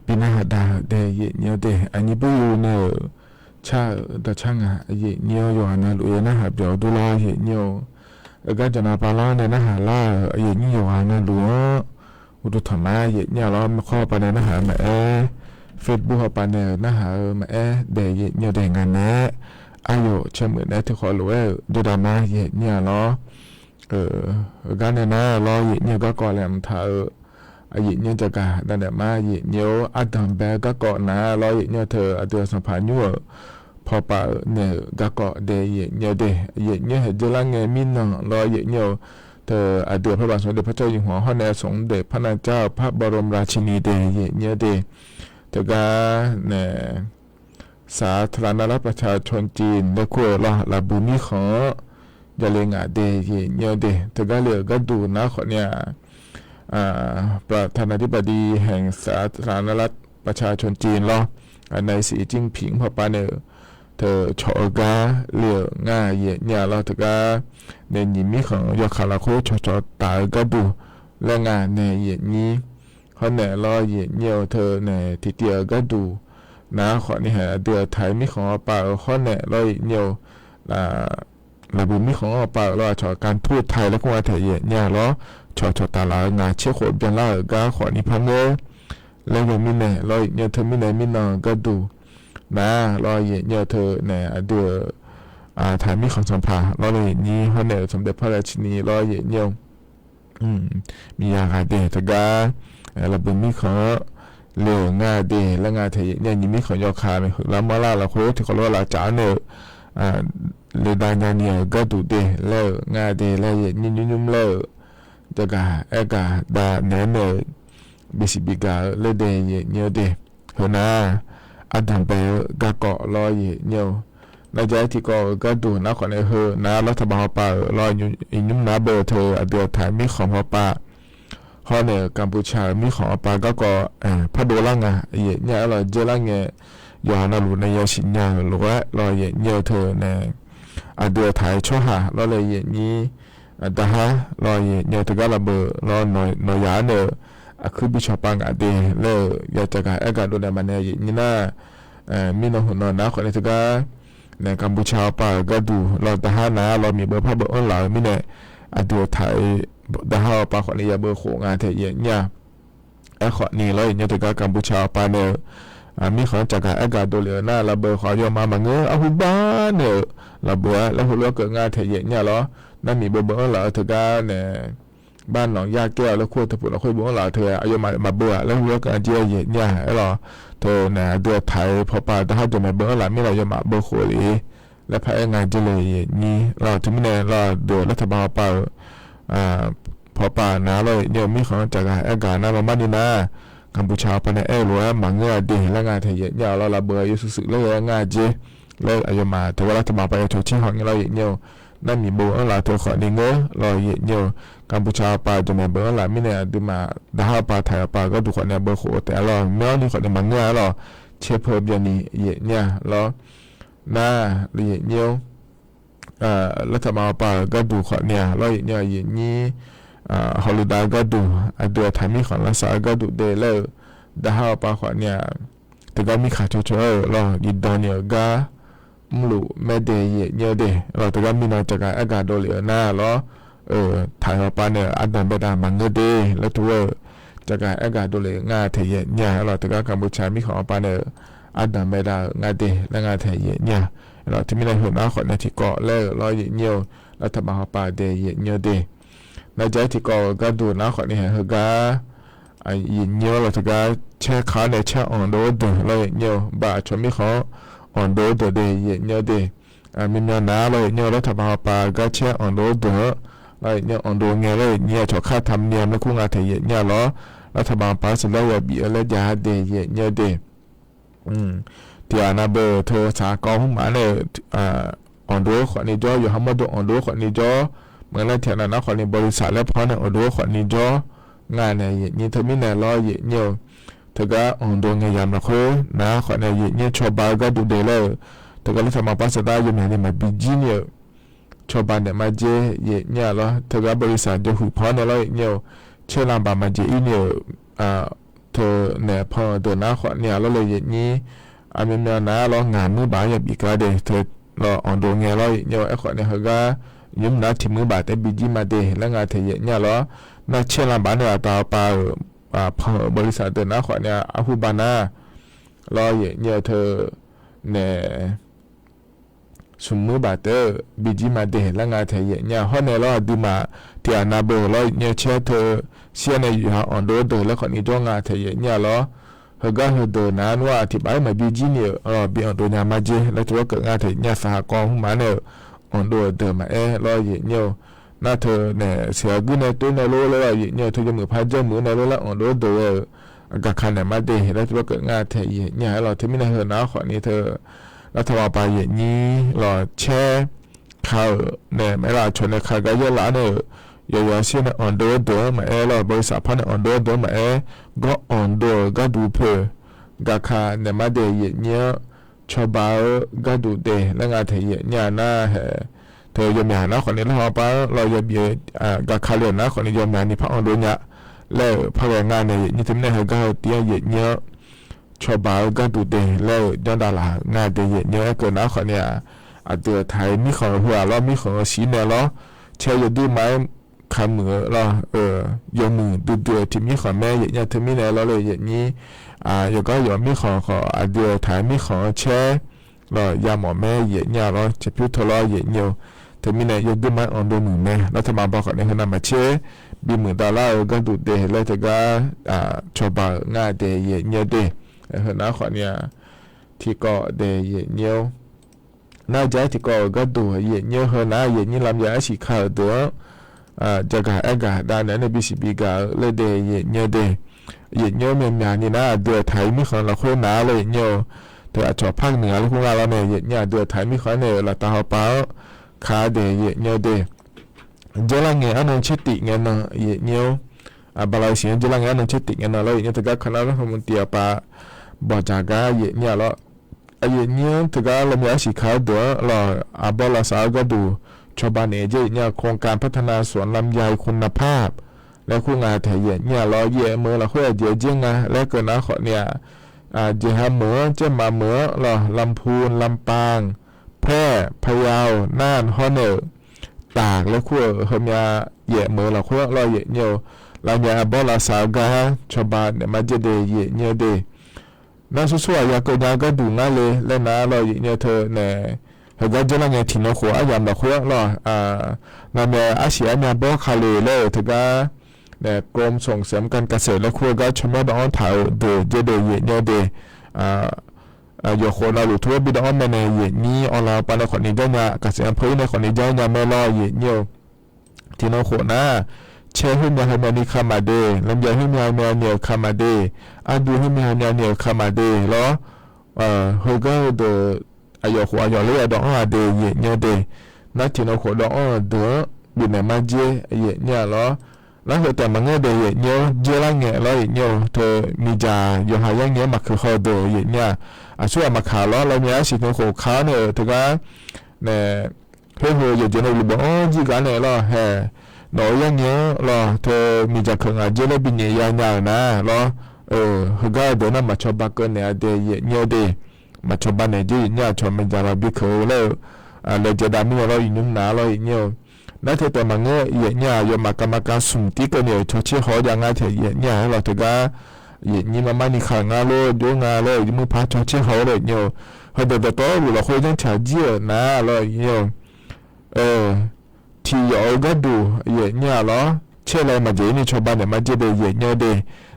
bi narhaq dav-euq dae yaeqnyir-eu de, aqnyir bur yov nae-euq car-euq dawqcar ngaq yaeqnyir-awr yawqghaq navluf-aer narhaq byawq dur lawr yaeqnyir-eu. Heugar jaqnav pavlanr nae narhaq lar-euq yaeqnyir yawqghaq navluf-anr uqduq tanqma yaeqnyir-a lawr, mirkhanq hawpav nae narhaq-eu maqaer, Facebook hawpav nae-euq narhaq-eu maqaer dae yaeqnyir-eu de, ngaq naeq-aer aqyawf caermeuq naeq-aer teukhawf lof-aer-euq jawrdav ma yaeqnyir-a lawr. Heugar nae nar lawr yaeqnyir-eu garkawv laeqhmq taq-eu yaeqnyir-eu jaqgaq dav naeq ma yaeqnyir-or, ardanq bae-eu garkawv nar lawr yaeqnyir-eu teu aqdui-euq sanqpaq nymr-euq pawpav-euq naeq-euq garkawv dae yaeqnyir-eu de, yaeqnyir haeq dzeurlar ngae mirnan lawr yaeqnyir-eu teu aqdui-euq parbav smq de parcar yawhmq hawr nae smq de parnav jar-eu par bawromra cini de yaeqnyir-eu de, teugar nae สาธารณรัฐประชาชนจีน laer kur-eu lawr lafbuiq mirkhanq-anr jale ngaq de yaeqnyir-eu de, teugar le-euq gharduq nar khawfni-aq ประธานาธิบดีแห่งสาธารณรัฐประชาชนจีน lawr, aqnav สีจิ้นผิง pawpav nae-euq teu cawq-eu gar le-euq ngar yaeqnyir-a lawr, teugar nae nyiq mirkhanq yawkaq lafkhoer cawqcawq taf-eu gharduq laer ngar nae yaeqnyir hawr nae lawr yaeqnyir-eu teu nae tiqtiv-euq gharduq nar khawfni haeq aqdui-euq taq-eu mirkhanq hawpav-euq hawr nae lawr yaeqnyir-eu lafbuiq mirkhanq-anr hawpav-euq lawr aqcawq การทูตไทย laer kur ngar taeq yaeqnyir-a lawr, cawqcawq taf laf-eu ngaq tser khof byanlar-euq gar khawfni par ngeur laer ghae mirnae lawr yaeqnyir-eu teu mirnae mirnan-eu gharduq nar lawr yaeqnyir-eu teu nae aqdui-euq taq mirkhanq sanqpaq lawr le yaeqnyir hawr nae-euq smq de parlar cini lawr yaeqnyir-eu miqyaq ghaq de teugar lafbuiq mirkhanq-anr le-euq ngar de laer ngar taeq yaeqnyir-a, nyiq mirkhanq yawkaq maeqhuiq lar manrlar lafkhoer tiqkawv lof-aer lafcaf-anr nae-euq le dav nyani-euq gharduq de laer-euq ngar de laer yaeqnyir nymr nymr laer-euq jagaq aergaq dav naeq-aer nae-euq bisiq bigaq-eu laer dae yaeqnyir-eu de. Heunar ardanq bae-eu garkawv lawr yaeqnyir-eu. Narjaq-aer tiqkawv-euq gharduq nar khawfni heu nar lawr taqbaq hawpav-euq lawr iqnymr nar beu teu aqdui-euq taq mirkhanq hawpav hawr nae-euq Kanpucha-euq mirkhanq hawpav garkawv pardov lar nga yaeqnyir-a lawr, dzeurlar ngae yawqha navluf nae yasiq nya-euq lof-aer lawr yaeqnyir-eu teu nae aqdui-euq taq-eu tsawrhaq lawr le yaeqnyir daqhar lawr yaeqnyir-eu teugar lafbeu lawr nawq yaq-anr nae-euq aqkuir bi cawqpav ngaq de laer-euq ya caqgaq aergaq dovnaeq maqnaeq yaeqnyir nar, mirnan huq nan nar khawfni teugar nae Kanpucha hawpav-euq gharduq lawr daqhar nar lawr miqbeu parbeu anr laf-eu mirnae aqdui-euq taq-eu daqhar hawpav khawfni yabeu khof nga taeq yaeqnyir-a. Aerkhawfni lawr yaeqnyir-eu teugar Kanpucha hawpav nae-euq mirkhanq-anr caqgaq aergaq dovlef-eu nar lafbeu khawf aqyawfmaf maqngeur arhu bar nae-euq lafbeu-aer laer heulof-aer keuv ngar taeq yaeqnyir-a lawr, nar miqbeu beu anr laf-eu teugar nae bar nanq yar kaer-awq laer kur-eu teupuq lafkhoer beu anr laf-eu teu aqyawfmaf maqbeu-aq laer heulof-aer keuv ngar jir yaeqnyir-a. Aerlawq teu nae aqdui-euq taq-eu pawpav daqhar jawqmaeq beu anr laf mirnae aqyawfmaf beu khof le laer par-aer nga jir le yaeqnyir lawr. Teumirnae lawr deuq lawr taqbaq hawpav-euq pawpav nar lawr yaeqnyir-eu mirkhanq-anr caqgaq aergaq nar lawr marni nar Kanpucha hawpav nae aer-eu lof-aer maqngeur-a de laer nga taeq yaeqnyir-a lawr, lafbeu-aq yawshuif shuif laer ghae-aer nga jer laer aqyawfmaf teugar lawr taqbaq hawpav ya cawq tser haw ngae lawr yaeqnyir-eu nar miqbeu anr laf-eu teu khawfni ngeur lawr yaeqnyir-eu Kanpucha hawpav jawqmaeq beu anr laf mirnae aqduimaf daqhar hawpav taq-euq hawpav gharduq khawfni beu khof taef-a lawr, myanrni khawfni maqngeur-a lawr, tserpeu byanni yaeqnyir-a lawr nar le yaeqnyir-or. Lawr taqbaq hawpav-euq gharduq khawfni-aq lawr yaeqnyir-a yaeqnyir hawluf dav-eu gharduq aqdui-euq taq mirkhanq lavsav-eu gharduq de laer-eu daqhar hawpav khawfni-aq teugar mirkhanq cawqcawq-aer-euq lawr, iqdan ni-euq gar mrluf maerde yaeqnyir-eu de lawr, teugar mirnan caqgaq aergaq dovlef-eu nar lawr, taq-euq hawpav nae-euq ardanq baedav maqngeur de laer tov-eu caqgaq aergaq dovlef-eu nga taeq yaeqnyir-a lawr, teugar Kanpucha mirkhanq hawpav nae-euq ardanq baedav-euq nga de laer nga taeq yaeqnyir-a lawr. Teumirnae heunar khawfni tiqkawv laer-euq lawr yaeqnyir-eu lawr taqbaq hawpav de yaeqnyir-eu de. Narjaq-aer tiqkawv-euq gharduq nar khawfni heugar yaeqnyir-awr lawr teugar caer ka-awr nae caer anq dov-eu deuq lawr yaeqnyir-eu, baq aqcawq mirkhanq-anr anq dov-eu deuq de yaeqnyir-eu de. Myavmyav nar lawr yaeqnyir-eu lawr taqbaq hawpav gar caer anq dov-eu deuq-anr lawr yaeqnyir-eu anq dov ngae lawr yaeqnyir aqcawq kar tamq ni-a laer kur nga taeq yaeqnyir-a lawr. Lavtaqmaqpar saqlar yabif-eu laer jav-a de yaeqnyi-eu de. Tiqghaq navbeu-euq teu saqkawv hmq maf nae-euq, anqdov-eu khawfni jawr, yawqha mawrdo anqdov-eu khawfni jawr, maqngeur nar tiqghaq navnar khawfni bawrisaq laer pan nae anqdov-eu khawfni jawr nga nae yaeqnyi teumirnae lawr yaeqnyi-eu. Teugar anqdov ngaeq yamq lafkhoer nar khawfni yaeqnyi cawba-eu gharduq daeq laer-euq, teugar lavtaqmaqpar saqlar yawmyaq ni maqbi jir ni-euq cawba naeq mar jer yaeqnyi-a lawr. Teugar bawrisaq jawrhuiq pan nae lawr yaeqnyi-eu. Caerlan baq maqjeq ir ni-euq teu naeq pan-euq deuq nar khawfni-a lawr le yaeqnyi. Aqmyanmyan nar lawr ngaq muir baq-anr yabif gar de teu lawr anqdov ngae lawr yaeqnyi-eu. Aerkhawfni heugar nymr nar tiq muir baq taef bi jir ma de laer nga taeq yaeqnyi-a lawr. Nar caerlan baq nae aqda pav-euq pan-euq bawrisaq deuq nar khawfni-a arhu ba nar lawr yaeqnyi-eu teu naeq smq muir baq taef-eu bi jir ma de laer nga taeq yaeqnyi-a. Hawr nae lawr aqduimaf tiqghaq navbeu lawr yaeqnyi-eu caer teu shir-awr nae yawqha anqdov-eu deuq laer khawfni jawr nga taeq yaeqnyi-a lawr. Heugar heudeuq nar nmr-aq tiqpaf-aer maqbi jir ni-euq bi anqdov nya mar jer laer teu lawr keuvnga taeq yaeqnyi-a. Saqhaq kawv hmq maf nae-euq anqdov-euq deuq maqaer lawr yaeqnyi-eu. Nar teu naeq seq-a guir nae toer nae lor laer lawr yaeqnyi-eu. Teu yawmuiq par janrmuiq nae lor laer anqdov-eu deuq ghae-euq gaqka naeq mar de laer teu lawr keuvnga taeq yaeqnyi-a. Aer lawr teumirnae heu nar khawfni teu lavtaqmaqpar yaeqnyi lawr caer ka-euq naeq maqaer laf cawq nae ka gar yaerlaf nae-euq yawqyawq shir nae anqdov-eu deuq-anr maqaer lawr, bawrisaq par nae anqdov-eu deuq-anr maqaer, gawr anqdov-euq gharduq poeq gaqka naeq mar de yaeqnyi-anr cawba-eu gharduq de laer nga taeq yaeqnyi-a nar hae. Teu yawmyaq nar khawfni lavtaqmaqpar-anr lawr yabif-eu gaqka le-euq nar khawfni yawmyaq ni par anqdov nya laer-euq par ghae nga nae yaeqnyi teumirnae heugar heu tiv-anr yaeqnyi-anr cawba-eu gharduq de laer-euq janrdavlaq nga de yaeqnyi-anr. Aerkeuv nar khawfni-a aqdui-euq taq-aer mirkhanq-eu heu-aq lawr mirkhanq-eu shir nae lawr caer yawduir ma-aer kamuiq-eu lawr-eu yawmuiq duidui-eu tiq mirkhanq mae yaeqnyi-a. Teumirnae lawr le yaeqnyi yawqgar yawf mirkhanq khawf aqdui-euq taq-aer mirkhanq-eu caer lawr yamawf mae yaeqnyi-a lawr. Caerpyur teu lawr yaeqnyi-eu. Teumirnae yawduir ma-aer anqdov muiq mae lavtaqmaqpar khawfni heu navmaqtser bimuiq davlar-eu gharduq de laer teugar cawba-euq nga de yaeqnyi-eu de. Heu nar khawfni-a tiqkawv de yaeqnyi-eu. Nar jav-aer tiqkawv-euq gharduq yaeqnyi-eu heu nar yaeqnyi lamya arsiq ka-euq deuq-anr jagaq aergaq dav naeq-aer nae bisiq bigaq-eu laer de yaeqnyi-eu de. Yaeqnyi-eu myaqmyaq ni nar aqdui-euq taq-aer mirkhanq lafkhoer nar laer yaeqnyi-eu. Teu aqcawq par nuiq-a laer khoer nga lawr nae yaeqnyi aqdui-euq taq-aer mirkhanq nae-euq laftav hawpav-anr ka de yaeqnyi-eu de. Dzeurlar ngae arnan tser tif ngae nan yaeqnyi-eu. Aqbala siq-anr dzeurlar ngae arnan tser tif ngae nan lawr yaeqnyi-eu teugar ka nar lawr hawmq tif-a pav bawqdzaq gar yaeqnyi-a lawr. Aqyaeqnyi-anr teugar lavmya arsiq ka-eu deuq-anr lawr aqbawr lavsav-eu gharduq cawba naeq-eu jeq yaeqnyi-a. โครงการพัฒนาสวนลำไยคุณภาพ laer khoer nga taeq yaeqnyi-a lawr. Yaef meuq-eu lafkhoer aqjeq-aer jer nga laer keuv nar khawfni-a jeqha meuq-anr caermaf meuq-anr lawr ลำพูน ลำปาง แพร่ พะเยา น่าน hawr nae-euq taf laer kur-euq heumya yaef meuq-eu lafkhoer lawr yaeqnyi-eu. Lavmya aqbawr lavsav-eu gar cawba naeq mar jer de yaeqnyi-eu de. Nar sursur-aq ya keuv nya-eu gharduq ngar le laer nar lawr yaeqnyi-eu teu nae heugar dzeurlar ngae tiqnan khof aryamq lafkhoer lawr lavmya arsiq armya bawr ka le laer-euq teugar nae กรมส่งเสริมการเกษตร laer kur-eu gar tsawrmyanr dawv-anr taq-euq deuq jer de yaeqnyi-eu de. Yawqkhof navluf tov-aer bi dawv-anr mae nae yaeqnyi awqlaf pavnae khawfni jar nya, kaqsaef-anr peu-ir nae khawfni jar nya mae lawr yaeqnyi-eu. Tiqnan khof nar, caer khoermya heumya ni ka maqde, lanbya khoermya heumya ni-euq ka maqde, ardu khoermya heumya ni-euq ka maqde lawr. Heugar heudeuq aqyawf khof aqyawf ler ya dawv-anr-aq de yaeqnyi-eu de. Nar tiqnan khof dawv-anr-euq deuq-anr bifnaeq mar jer yaeqnyi-a lawr. Nar heu taef maqngeur de yaeqnyi-eu dzeurlar ngae lawr yaeqnyi-eu teu miqdzaq yawqha yar ngae-anr maqkeuq haw-eu deuq yaeqnyi-a. Aqsurghaq maqkaq lawr lavmya arsiq teu khof ka-awr nae-euq teugar nae khoer heu yawqjeq navluf bawv-anr jir gar nae lawr hae. Nawq-eu yar ngae-anr lawr teu miqdzaq keuq ngaq dzer laer binyaef ya nya-euq nar lawr. Heugar-eu deuq nar maqcawba keuv naeq-a de yaeqnyi-eu de. Maqcawba naeq jer yaeqnyi-aq cawq miqdzaq lawr bi keuq-eu laer-eu laejae dav mirnae lawr iqnymr nar lawr yaeqnyi-eu. Nar teu taef maqngeur yaeqnyi-aq yawmaf kavmaqkav smq tir keuvni-euq cawq tser haw-awr jav ngar taef yaeqnyi-aq aer lawr teugar yaeqnyi mar mar ni ka ngar lor jov nga laer-eu yawmuiq par cawq tser haw-awr laer yaeqnyi-eu. Heudeuq dawqtawvluf lafkhoer janrtiq aqjir-euq nar lawr yaeqnyi-eu. Tiq yawf-eu gharduq yaeqnyi-aq lawr, caer laer maqjeq-ir ni cawba naeq mar jer de yaeqnyi-eu de.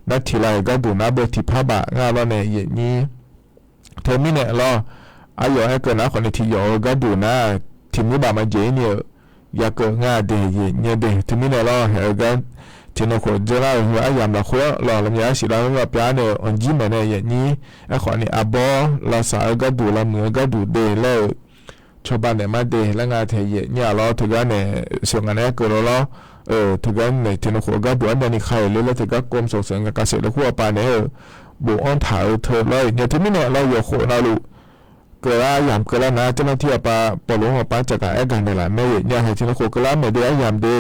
Nar tiq lav-euq gharduq nar beu tiq par baf ngar lawr nae yaeqnyi. Teumirnae lawr, aqyawf aer keuv nar khawfni tiq yawf-eu gharduq nar, tiq muir baf maqjeq-ir ni-euq ya keuv ngar de yaeqnyi-eu de. Teumirnae lawr, haeq-eu gar tiqnan khof dzeurlar-euq heu aryamq lafkhoer-anr lawq, lavmya arsiq lar-eu ghaq pyar nae-euq anqjir maeqnaeq yaeq nyir. Aerkhawf ni arbawr lavsaq-eu gharduq lavmuiq-eu gharduq de laer-euq cawba naeq mar de laer nga tae yaeq nyir-a lawr. Teugar nae sheuq ngaq nae aerkeuv lawr lawr. Teugar nae tiqnan khof gharduq armyavni khaeq le laer teugar kov sanqsanq nga kasaef le khoer aqpav naeq-aer-euq bofanr taq-eu teu lawr-eu nya teumirnae lawr yawkhof navluf keuvlar aryamq keuvlar nar, teunar tir aqpav pawvlof-anr aqpav-anr caqgaq aergaq naeqlaf mae yaeq nyir-a. Haiq tiqnan khof keuvlar maeq de aryamq de,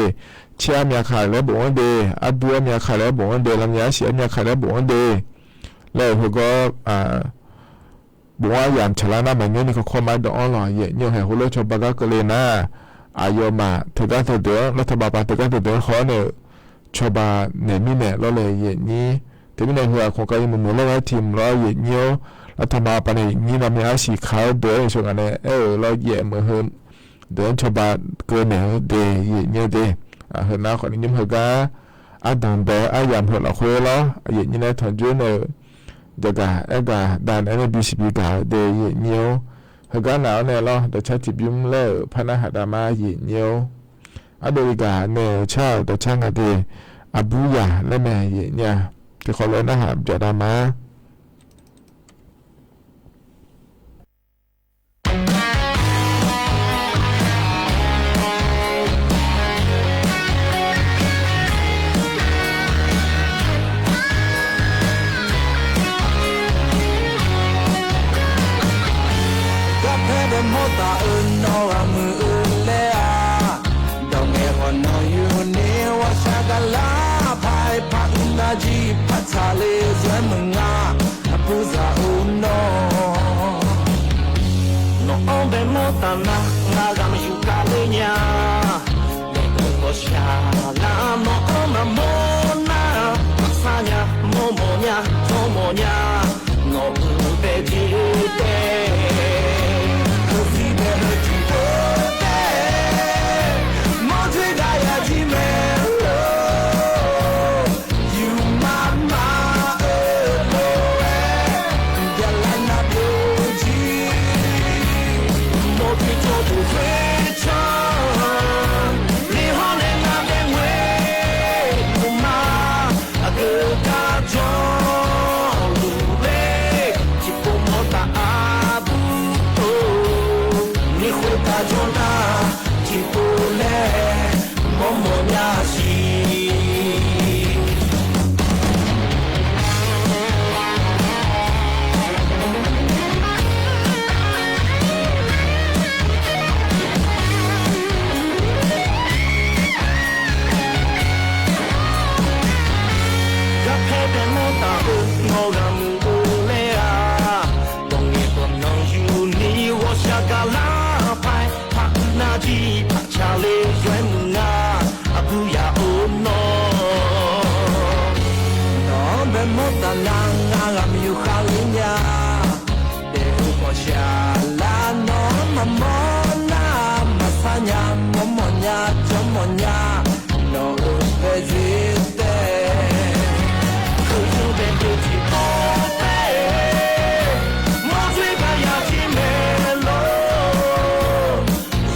caer armyav khaeq laer bofanr de, ardur armyav khaeq laer bofanr de, lavmya arsiq armyav khaeq laer bofanr de laer-euq heugawr bofanr aryamq tsaqlar nar maqnymr ni kakawr mar dawv-anr lawq yaeq nyir-eu. Haiq heulof cawba gar keuvle nar, aqyawfmaf teugar teudeuq-anr, lavtaq baqpav teugar teudeuq-anr haw-awr nae-euq cawba naeq mirnae lawr le yaeq nyir. Teumirnae heu-aq, kawqkav yawmuiq muiq lawr ghae tiq mq lawr yaeq nyir-awr, lavtaq baqpav nae yaeq nyir lavmya arsiq kaq-eu deuq-anr yawshawr ngaq nae aer-euq lawr yaeq meuq heu deuq-anr cawba keuv naeq-eu de yaeq nyir-eu de. Heu nar khawf ni nymr heugar ardanq bae-eu aryamq heu lafkhoer lawr yaeq nyir nae tanqjoer nae-euq jaqgaq aergaq dav naeq-aer nae bisiq bi gaq-eu de yaeq nyir-awr, heugar naq-awr nae lawr dawqcar tiqbymr laer-euq par narhaq dav ma yaeq nyir-awr, ardov li gaq nae-euq car-euq dawqcar nga de, aqbur yaq laer mae yaeq nyir-a. Tiqkhawf lof-aer narhaq byaqdav ma. Garpaer bae mawr taf-eu nawr ghaq muiq-eu laer-aq, dawq ngaeq khawf nawq yuni ghawqshaq gaqlar paq-aer par uiq nar jir par tsaqle zaer meuq nga, aqbur zaq-eu nawr. Nawq-anr bae mawr taf nar ngar ghaq maqyuq kale nya. Daef-eu ghawqshaq lar nawq-anr maqmawr nar, maqsar nya, mawrmawf nya, jawrmawf nya, nawq-euq bae jeq taef. Heuzir bae heu tiq pov taef, mawrdoer gaq yaq jir mae lor. Yufmaf maf-eu lof-aer, byaqlav nav byov jir. Mawrdoer jawrduq khoertsanr, li hawr nae ngar bae ngoer-eu ma. Aqgeu gar jawrluf ler, tiqpov mawr taf aqbur-or, ni khoertav jawr nar, tiqpov laer mawrmawf nya siq. Garpaer bae mawr taf-eu nawr ghaq muiq-eu laer-aq, dawq ngaeq khawf nawq yuni ghawqshaq gaqlar paq-aer par uiq nar jir par tsaqle zaer meuq nga, aqbur yaq-eu nawr. Nawq-anr bae mawr taf nar ngar ghaq maqyuq khaler nya. Daef-eu ghawqshaq lar nawq-anr maqmawr nar, maqsar nya, mawrmawf nya, jawrmawf nya, nawq-euq bae jeq taef. Heuzir bae deuq tiqpov taef, mawrdoer gaq yaq jir mae lor.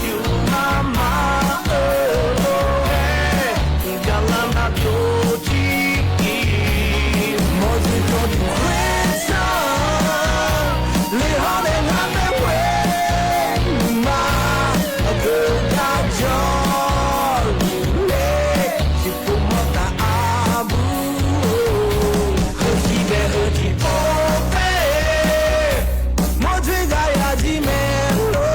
Yufmaf maf-eu lof-aer, byaqlav nav byov jir. Mawrdoer jawrduq khoertsanr, li hawr nae ngar bae ngoer-eu ma. Aqgeu gar jawrluf ler, tiqpov mawr taf aqbur-or. Heuzir bae heu tiqpov taef, mawrdoer gaq yaq jir mae lor.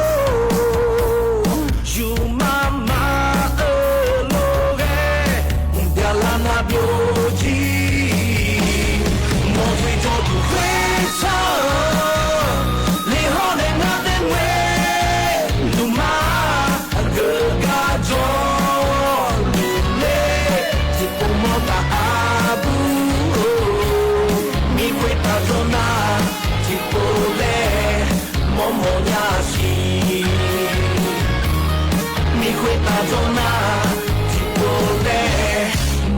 Yufmaf maf-eu lof-aer, byaqlav nav byov jir. Mawrdoer jawrduq khoertsanr, li hawr nae ngar bae ngoer-eu ma. Aqgeu gar jawrluf ler, tiqpov mawr taf aqbur-or. Mir khoertav jawr nar, tiqpov laer mawrmawf nya siq. Mir khoertav jawr nar, tiqpov laer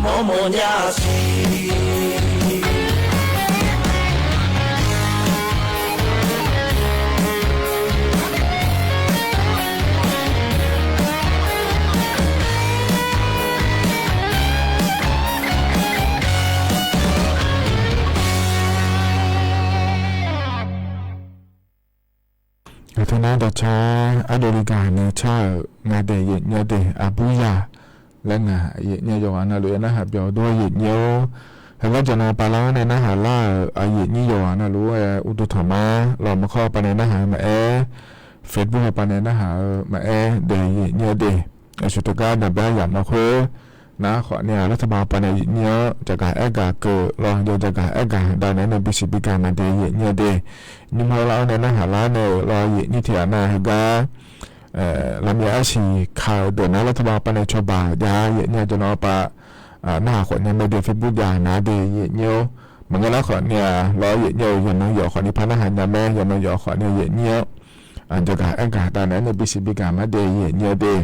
mawrmawf nya siq. Teunar dawqtawr ardov li gaq ni car-euq nga dae yaefnyir-awr de, aqbur yaq laer ngaq yaefnyir-awr yawqghaq navluf-aer narhaq byawq dov-awr yaefnyir-awr, heugar jaqnan pavlar-anr nae narhaq lar-euq aqyaefnyir yawqghaq navluf-aer uqduq tanqma lawq, maqkawr hawpav nae narhaq-eu maqaer, Facebook hawpav nae narhaq-eu maqaer dae yaefnyir-awr de, aqsur teugar daqbae yamq-awr khoer, nar khawf ni-aq, lartaba hawpav nae yaefnyir-awr, jaqgaq aergaq keuv lawq, yawqjaqgaq aergaq dav naeq-aer nae bisiq bigaq maqdae yaefnyir-awr de, nymr hawlar-awr nae narhaq lar nae-euq lawq, yaefnyir tiq ghaq nar heugar lafmyav arsiq ka-eu deuq nar lartaba hawpav nae cawba jav yaefnyir-awr jaqnan hawpav narhaq khawf nya mae de, Facebook jav nar de yaefnyir-awr, maqngeur nar khawf ni-aq lawq yaefnyir-awr, yawqnan yawq khawf ni par narhaq nya mae, yawqnan yawq khawf ni yaefnyir-awr, jaqgaq aergaq dav naeq-aer nae bisiq bigaq maqdae yaefnyir-awr de.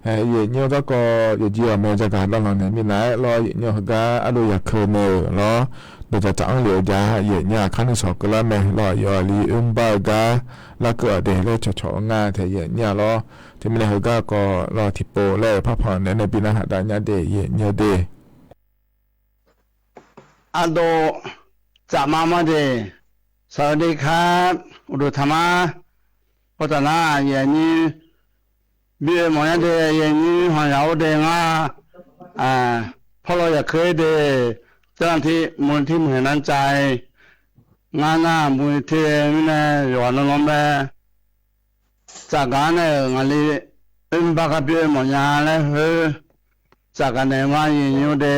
Hae, yaefnyir-awr garkawv yawqjeq ghawqmya jaqgaq dav lanq naeq minav-aer lawq, yaefnyir-awr heugar ardov yaqkeuv nae-euq lawr, dawqdzaq tsaf-anr lef-eu ja yaefnyir-aq, kharnuiv sawq keuvlar mae lawq, yawf aqli oermr bar-eu gar larkeuv-awq de laer cawqcawq-eu nga tae yaefnyir-a lawr. Teumirnae heugar kawv lawq, tiqpov laer-euq parpanq naeq-aer nae bi narhaq dav nya de yaefnyir-awr de. Ardov tsaf mar mar de, saqlaq de kar, uqduq tanqma, pawtaf nar yaefnyir bi oe mawf nya de, yaefnyir hanqyaq-awr de ngar, pawrlaw yaqkeuv-aer de, tsarlanq tir muiq tir muiq haeq nar cav-ir, ngar nar muiq tir-aer mirnae yawqghaq navluf-anr bae tsafgaq-anr nae-euq ngaqli oermr bar gar bi oe mawf nya laer khoer, tsafgaq naeq-eu ngar yaefnyir-awr de.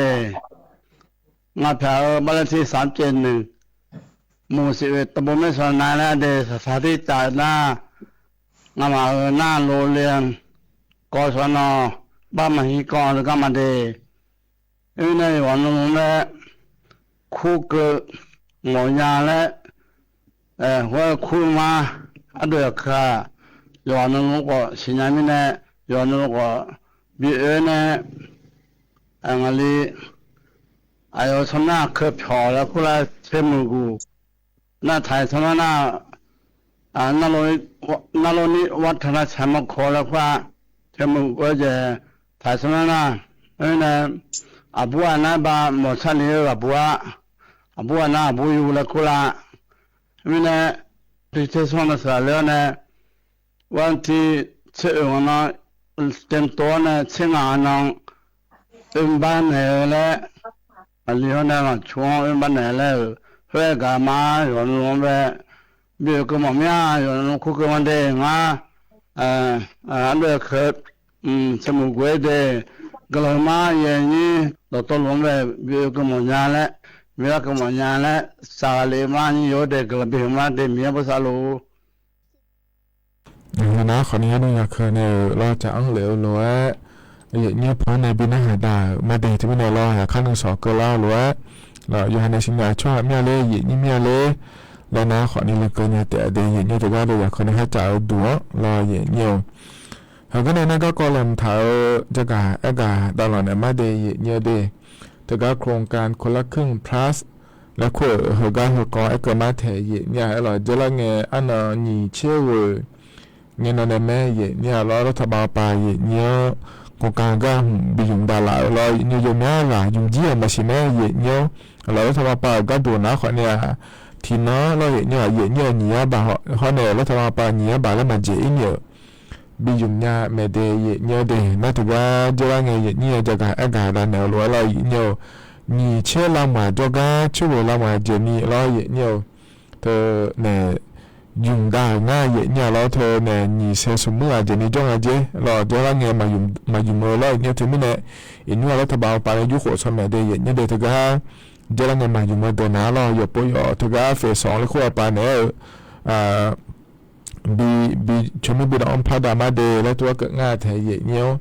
Ngaq pyaq-eu bar laer tir saq caev noeq, muiq siq oe taqbo maer sawq nav laer de saqsaq tir tsaf nar, ngamaf-euq nar lov le-a, kawv sawq nawq, bar maqhir kawv-eu gar ma de. Oernae yawqghaq navluf-anr bae kurkeuv mawf nya laer, hawr-eu kur ma, ardov yaqkeuv-aq, yawqghaq navluf-anr khawf siqnya mirnae, yawqghaq navluf khawf bi oe nae, ngaqli aqyawf-eu tsawrmyanr aqkeuv pyawq laer kur lar, caermuiq guq nar taq-iq tsawrmyanr nar, narlov nir war taq nar tsaq mawrkawq laer kur-a, caermuiq guq-aer jeq taq-iq tsawrmyanr nar, oernae aqbur ghaq nar ba mawq sar le-eu aqbur-a, aqbur ghaq nar aqbur yu laer kur lar. Mirnae, tiq tser sanr nae saqlaq le-awr nae, war tir tser oeq nga nan, tsaev tov-awr nae tser ngaq nga nan, oermr bar naeq-eu laer, aqli hawr nae laqcu-anr oermr bar naeq laer-euq khoer-aer gaq ma, yawqnan-anr bae bi oekeuv mawf mir-a, yawqnan kurkeuv ma de ngar, ardov yaqkeuv, tsaeqmuiq guq-aer de, guiqlanq heu ma, yaeqnyir dawqtawvluf-anr bae bi oekeuv mawf nya laer, bi larkeuv mawf nya laer, saqlaq le mar nyir yawr de guiqlanq bi heu ma de Miqyaer bosav luf. Nar khawf ni ardov yaqkeuv nae-euq lawr caf-anr lef-eu lof-aer, yaeqnyir pan nae bi narhaq dav-euq ma de. Teumirnae lawr yaqkar nuisawq keuvlar-eu lof-aer, lawq yawqha nae siqnya tsawrhaq mir-a ler, yaeqnyir mir-a ler, laer nar khawf ni lekeuv nya taef-a de. Yaeqnyir teugar dov yaqkeuv nae kharcaf-eu duq-anr lawr yaeqnyir-eu Heugar nae nar garkawv laeqhmq taq-eu jagaq aergaq davlanq naeq mar de yaeqnyir-eu de. Teugar โครงการคนละครึ่ง plus laer kur-euq heugar heukawv aerkeuv mar taeq yaeqnyir-a. Aerlawq dzeurlar ngae arnan nyiq tser ghoeq ngae nan nae maer yaeqnyir-a lawr, lartaq bavpav yaeqnyir-anr โครงการ gar hmq bi ymq davlaf-euq lawr yaeqnyir-eu, yawmyanr ghaq ymq jir-euq maqsiq maer yaeqnyir-anr, lawq lartaq bavpav-euq gharduq nar khawf nae-aq, tiqnan lawr yaeqnyir-aq, yaeqnyir-euq nyiq yar baq hawr nae lartaq bavpav nyiq yar baq laer maqjeq ir nyiq-euq bi ymq nya mae de yaeqnyir-eu de. Nar teugar dzeurlar ngae yaeqnyir-eu jagaq aergaq davnaeq-eu lof-aer lawr yaeqnyir-eu, nyiq tser lavmaf jawrgar tser ghoeq lavmaf jeq ni lawr yaeqnyir-eu, teu nae ymq dav-euq ngar yaeqnyir-a lawr, teu nae nyiq sae smq muir ghaq jeq ni jawr nga jer lawr, dzeurlar ngae maqymq-eu lawr yaeqnyir-eu. Teumirnae iqnmr-aq lartaq bavpav nae yurkhof tsawrmyanr de yaeqnyir de. Teugar dzeurlar ngae maqymq-eu deuq nar lawr, yawqpov yawq teugar feq sawq laer kur-a pav naeq-aer-eu bi, bi tsawrmyanr bi dawq-anr par dav mar de laer tov-aer keuv ngar taeq yaeqnyir-anr.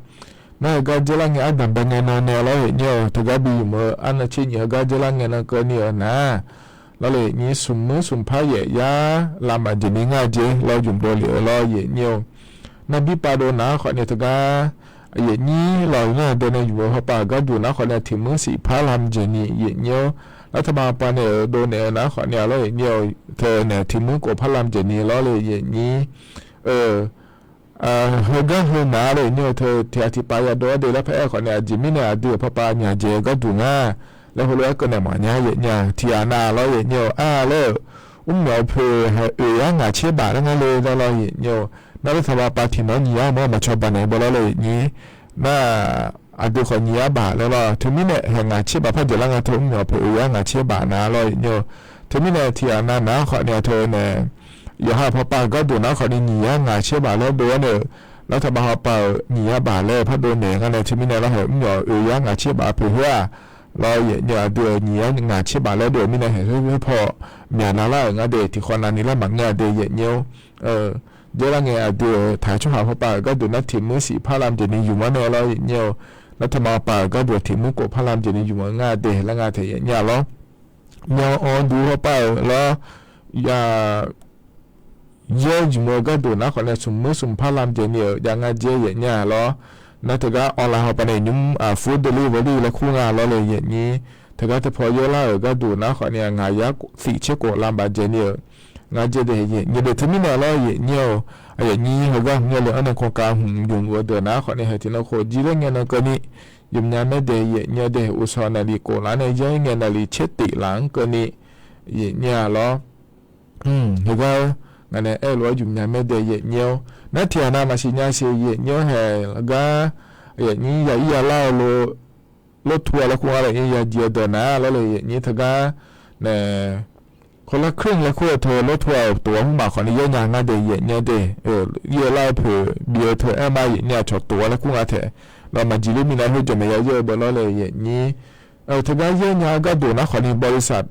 Nar heugar dzeurlar ngae ardanq bae ngae nan nae lawr yaeqnyir-eu, teugar bi ymq-eu arnan tser nyiq heugar dzeurlar ngae nan keuvni-euq nar, lawr le yaeqnyir smq muir smq par yaef yar lavmaf jeq ni ngar jer lawr, ymq dov lef-eu lawr yaeqnyir-eu. Nar bir pav dov nar khawf nae teugar yaeqnyir lawq nar aqdui nae ymq-eu hawpav-euq gharduq nar khawf nae tiq muir siq par lam jeq ni yaeqnyir-anr, lartaq bavpav nae-euq dovnaeq-eu nar khawf nae lawr yaeqnyir-eu, teu nae tiq muir khof par lam jeq ni lawr le yaeqnyir-eu, heugar heu naq-a le yaeqnyir-eu, teu tiq ghaq tiq pav yadov-aer de lar pav-aer khawf nae aqjeq mirnae aqdui-euq pav pav nyaq jeq-eu gharduq ngar laer heulof-aer keuv naeq mawf nya yaeqnyir-a. Tiq ghaq nav lawr yaeqnyir-eu, a laer-euq mrmyawf poeq hae oeq yar ngaq tser baf laer ngar le laer lawr yaeqnyir-eu. Nar lawrtaq baqpav tiqnan nyiq yar mawr maqcawba naeq bawlawr le yaeqnyir. Nar aqdui khawf nyiq yar baf laer lawr. Teumirnae haeq ngaq tser baf par dzaeqlar nga teu mrmyawf poeq oeq yar ngaq tser baf nar lawr yaeqnyir-eu. Teumirnae tiqghaq nav nar khawfni aqteu nae yawqha pawpav-euq gharduq nar khawfni nyiq yar ngaq tser baf laer dov-awr nae-euq, lawrtaq baqpav-euq nyiq yar baf laer pardov naeq ngar nae teumirnae lawr haeq mrmyawf oeq yar ngaq tser baf poeq khoer-aq, lawr yaeqnyir aqdui-euq nyiq yar ngaq tser baf laer dov-euq mirnae haeq khoer khoer paw myaq lavlar-euq ngar de tiqkhawv navni lar maqngeur-a de yaeqnyir-or. Dzeurlar ngae aqdui-euq taq-eu tsawrhaq pawpav-euq gharduq nar tiq muir siq parlam jeq ni yumq-anr nae lawr yaeqnyir-eu. Lawrtaq baqpav-euq gharduq tiq muir kof parlam jeq ni yumq-eu ngar de laer ngar taef yaeqnyir-a lawr. Myan anr duq pawpav-euq lawr, ya yaer jmq-eu gharduq nar khawfni smq muir smq parlam jeq ni-euq jav ngar dzer yaeqnyir-a lawr. Nar teugar online hawpav nae nymr aqfur delivery laer kur nga lawr le yaeqnyir. Teugar teupaw yaerlar-euq gharduq nar khawfni ngaq yar tiq tser kof lam baf jeq ni-euq ngar dzer de yaeqnyir de teumirnae lawr yaeqnyir-eu. Aqyawf nyir heugar hmq nya le-anr nae kankav hmq yumq-eu deuq nar khawfni haeq tiqnan khof jir laer ngae nan keuvni yumq nya maer de yaeqnyir de uqshawq naqliq kof laf-anr nae yaer ngae naqliq tser tif laf-anr keuvni yaeqnyir-a lawr. Heugar ngaq nae aerlof-aer yumq nya maer de yaeqnyir-or. Nar tiqghaq nav maqsiq nya siq yaeqnyir-anr haeq gar yaeqnyir ya ir ya lar-eu lo lawrtu-a laer kur ngar le yaeqnyir ya jeq-eu deuq nar lawr le yaeqnyir teugar nae คนละครึ่ง laer kur-eu teu lawrtu-a-euq tof-awr mrmaf khawfni yaer nya ngar de yaeqnyir de. Ir-eu lar-eu poeq bi-eu teu aer ma yaeqnyir-a cawq tof-a laer kur nga taef. Lawr maqjeq ler minav khoer jawqmaeq ya yaer-eu beu lawr le yaeqnyir. Teugar yaer nya-eu gharduq nar khawfni บริษัท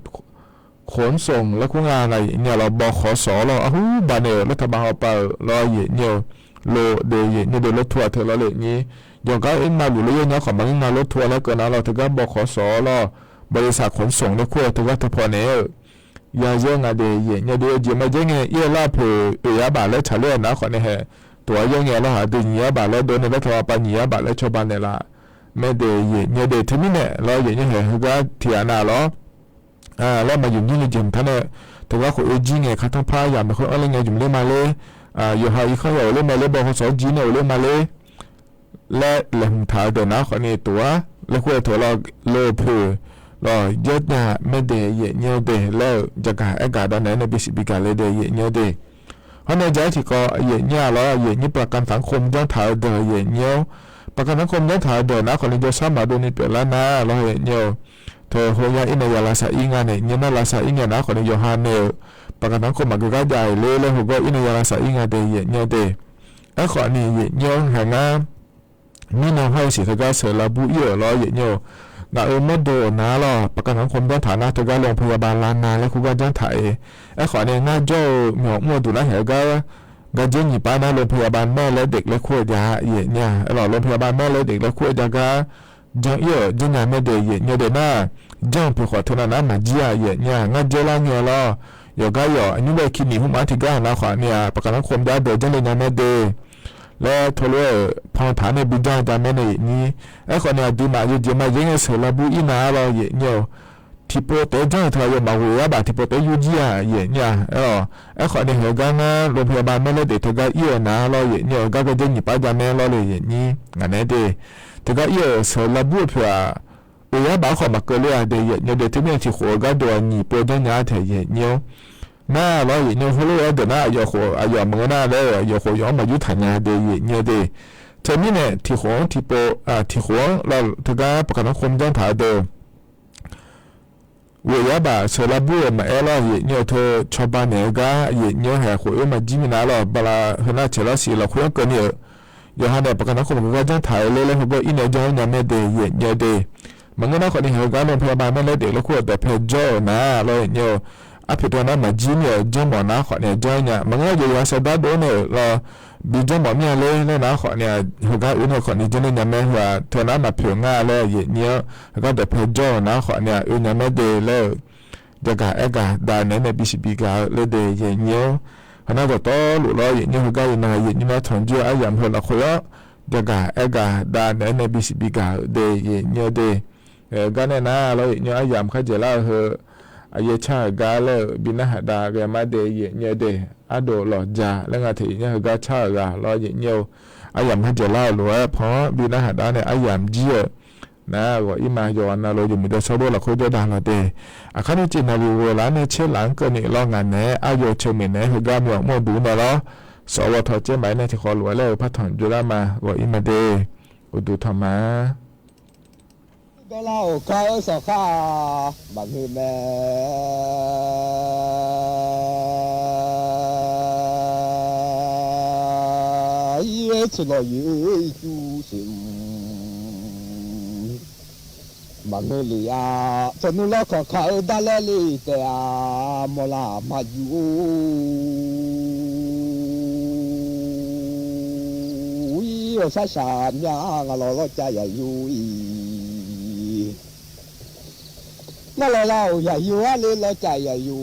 ขนส่ง laer kur nga nga yaeqnyir-a lawr บขส. lawr arhur baqnaeq-euq lawrtaq baqhaw pav-euq lawr yaeqnyir-eu. Lo de yaeqnyir de lawrtu-a teu lawr le nyir. Yawqgar ir navluf laer yaer nya khawf maqngeur nga lawrtu-a laer keuv nar lawr teugar บขส. lawr บริษัทขนส่ง laer kur-eu teugar teupaw naeq-euq ya yaer nga de yaeqnyir de. Yawjeq majeq ngae ir-eu lar poeq oeq yar baf laer tsaqler-eu nar khawfni haeq tof-awr yaer ngae lawr aqdui nyiq yar baf laer dov nae lawrtaq baqpav nyiq yar baf laer cawba naeqlaf maer de yaeqnyir de teumirnae lawr yaeqnyir haeq heugar tiqghaq nav lawr laer maqyuq nyir ni jeq mqtav nae teugar khof oe jir ngae khartanr par yamq nae khoer anr ler ngae jmq ler ma ler. Yawqha irkanr ya-euq ler ma ler บขส. jir nae-euq ler ma ler laer laeqhmq taq-eu deuq nar khawfni tof-ar laer kur-eu teu lawr le-eu poeq lawr yaer nya maer de yaeqnyir de laer-eu jaqgaq aergaq dawq naeq-aer nae bisiq bigaq le de yaeqnyir de. Hawr nae jaq-aer tiqkawv yaeqnyir-a lawr yaeqnyir ประกันสังคม janr taq-eu deuq yaeqnyir-or. ประกันสังคม janr taq-eu deuq nar khawfni jawrshar maqdov ni pyeuflar nar lawr yaeqnyir-eu. Teu heuya ir nae ya lavsav ir nga naeq nyir nar lavsav ir ngae nar khawfni yawqha nae-euq ประกันสังคม maqgeu gar jav-euq ler laer heugar ir nae ya lavsav ir nga de yaeqnyir de. Aerkhawfni yaeqnyir-anr haeq ngar mirnan hawr-eu siq teugar sheuq lavbur ir-euq lawr yaeqnyir-eu. Ngaq-euq mawrdo-euq nar lawr ประกันสังคม janr taq nar teugar โรงพยาบาล lavnav laer kur gar janr taq-eu. Aerkhawfni ngar jawr-eu myawq mr-eu duq nar haeq-eu gar gardzer nyiq pav nar โรงพยาบาลแม่และเด็ก laer kur-eu jav yaeqnyir-a lawr โรงพยาบาลแม่และเด็ก laer kur-eu jav gar janr ir-euq janrnya maer de yaeqnyir de nar janr-eu poeq khawf teunav nar maqjir-a yaeqnyir-a ngar dzer lar ngae lawr. Yawqgar yawq aqnyir bae kini hmqma tiqgar-aq nav khawfni-aq ประกันสังคม jar deuq janr le nya maer de laer teulof-aer-euq pan taq-anr nae bi janr-eu jav maer nae yaeqnyir. Aerkhawfni aqduimaf yawjeq ma yaer ngae sheuq lavbur ir nar lawr yaeqnyir-eu. Tiqpov taef-aer janr-eu teu aqyawfmaf ghoeq-aer baf tiqpov taef-aer yur jir-a yaeqnyir-a aer-awq. Aerkhawfni heugar ngar โรงพยาบาลแม่และเด็ก teugar ir-euq nar lawr yaeqnyir-eu gar gardzer nyiq pav jav maer lawr le yaeqnyir ngaq naeq-aer de. Teugar ir-euq sheuq lavbur-eu poeq-aq oeq yar baf-anr khawf maqkeuv ler-a de yaeqnyir de teumirnae tiqkhof-eu gharduq-aq nyiq pov janr nya-a taef yaeqnyir-or. Nar lawr yaeqnyir heulof-aer deuq nar aqyawf khof aqyawf maqngeur nar laer-eu aqyawf khof yawf-anr maqyur taq nya de yaeqnyir de. Teumirnae tiqkhof-anr tiqpov tiqkhof-anr lawr teugar ประกันสังคม janr taq-eu deuq ghoeq yar baf sheuq lavbur-euq maqaer lawr yaeqnyir-eu teu cawba naeq-eu gar yaeqnyir-anr haeq khof oer maqjir minav lawr bala heunar caeq lawr siq lafkhoer-anr keuvni-euq. Yawqha nae ประกันสังคม maqgeu gar janr taq-eu ler laer heugar ir nae janr-anr nya maer de yaeqnyir de. Maqngeur nar khawfni heugar โรงพยาบาลแม่และเด็ก laer kur-euq dawqpae jawr-euq nar lawr yaeqnyir-eu. Arpoeq teu nar maqjir ni-euq janrmawf nar khawfni janr nya maqngeur jeq yawqha sawv dar dov nae-euq lawr bi janrmawf mir-a ler laer nar khawfni heugar oer nae khawfni janr nae nya maer heu-aq teu nar maqpoeq ngar laer yaeqnyir-anr heugar dawqpae jawr-euq nar khawfni-aq oe nya maer de laer-euq. Jagaq aergaq dav naeq-aer nae bisiq bigaq-eu ler de yaeqnyir-or. Heunar dawqtawvluf lawr yaeqnyir heugar iqnan yaeqnyir nar tanqjir-eu aryamq heu lafkhoer-anr jagaq aergaq dav naeq-aer nae bisiq bigaq-eu de yaeqnyir-eu de. Gar nae nar lawr yaeqnyir aryamq kharjaeq lar-eu heu aqyaer car-euq gar laer-euq bi narhaq dav ghae mar de yaeqnyir-eu de. Ardov lawqja laer nga taef yaeqnyir heugar car-euq ghaq lawr yaeqnyir-eu. Aryamq kharjaeq lar-euq lof-aer pan-anr bi narhaq dav nae aryamq jir-euq Nar ghawq-ir ma, yawqghaq navluf yawmuiq dawrshawr lor lafkhoer jawrdaq lawq de. Aqkar ni cef naqluf ghoeq laf-anr nae caer laf-anr keuvni lawr ngaq naeq-aer aryawf ceuq maeqnaeq-aer heugar myaw mr-eu duq-ur nae lawr. Sawf-eu bawqtawq caer maqaer nae tiqkhawf lof-aer laer-euq partanq jawrlar ma. Ghawq-ir ma de. Uqduq tanq ma. Dawrlar-awq kar-eu sawq khar-aq maqngeur mae. Ir-aer tsuif lawq yoeq-eu ircuf soeqmq maqngeur lef-a. Tsawqnmr lawrkhanq kaq-eu darlaer le taef-a. Mawrlar maqjuq-or. Ir-awq sharshaq mya ngaq lawq lawrcav yaqyo-ir. Ngar lawq lar-awq yaqyo arle lawrcav yaqyo.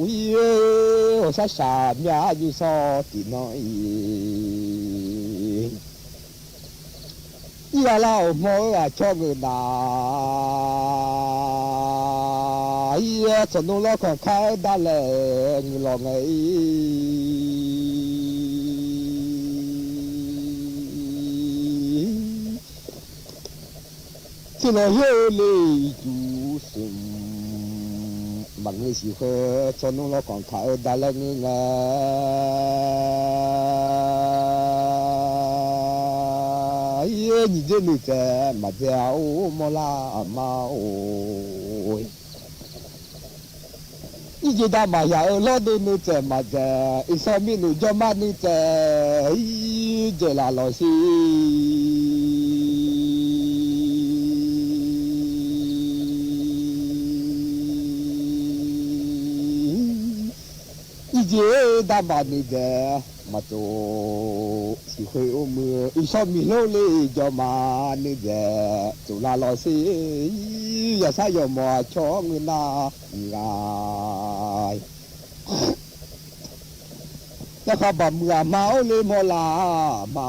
Ir-awq sharshaq mya arjur sawr tiqnan-ir. Ir-a lar-awq hmawr-eu aqcawq ngeur nar. Ir-aer tsawqnmr lawrkhanq kar-eu darlaer ngeur lawq ngae-ir. Tsuif lawq yoeq-eu le ircuf soeqmq maqngeur siq khoer tsawrnmr lawrkhanq kaq-eu darlaer ngeur ngae. Ir-aer nyiq dzer nuitsaeq maqdzae-a or mawrlar aqma-or. Irjeq dav maqyaq-eu lawrdo nuitsaeq maqdzaeq, iqsawq mirnae jawrma nuitsaeq ir dzaeqlaf lawq sher. Irjeq-aer dav maq nuitsaeq maqtsov siq khoer or muiq-eu, iqsawq mirnae le jawrma nuitsaeq tsovlar lawq sher. Yaqsar yawqmawq aqcawq ngeur nar nyiq ghaq. Yarkhaq baqmuiq aqma or le mawrlar aqma.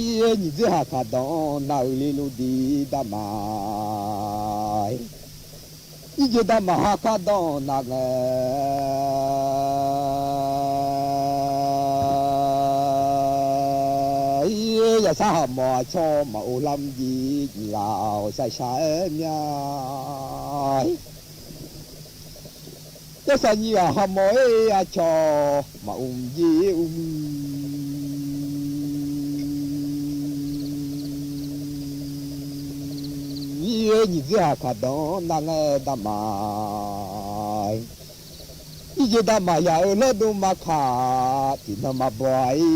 Ir-aer nyiq dzer haq kaq danq-anr nar-eu le lor dir dav maq. Irjeq dav maq ha kar danq nar ngae. Ir-aer yaqsar haq mawq aqcawq maq or lar mrjir nyiq ghaq-awq sharshaq-aer mya. Yarsaq nyiq ghaq haq mawq-aer aqcawq maq or mrjir urmuiq. Ir-aer nyiq dzer haq kaq danq-anr nar ngae dav maq. Irjeq dav maq yaq-eu lawrdo ma kaq tiqnan ma baw-a ir.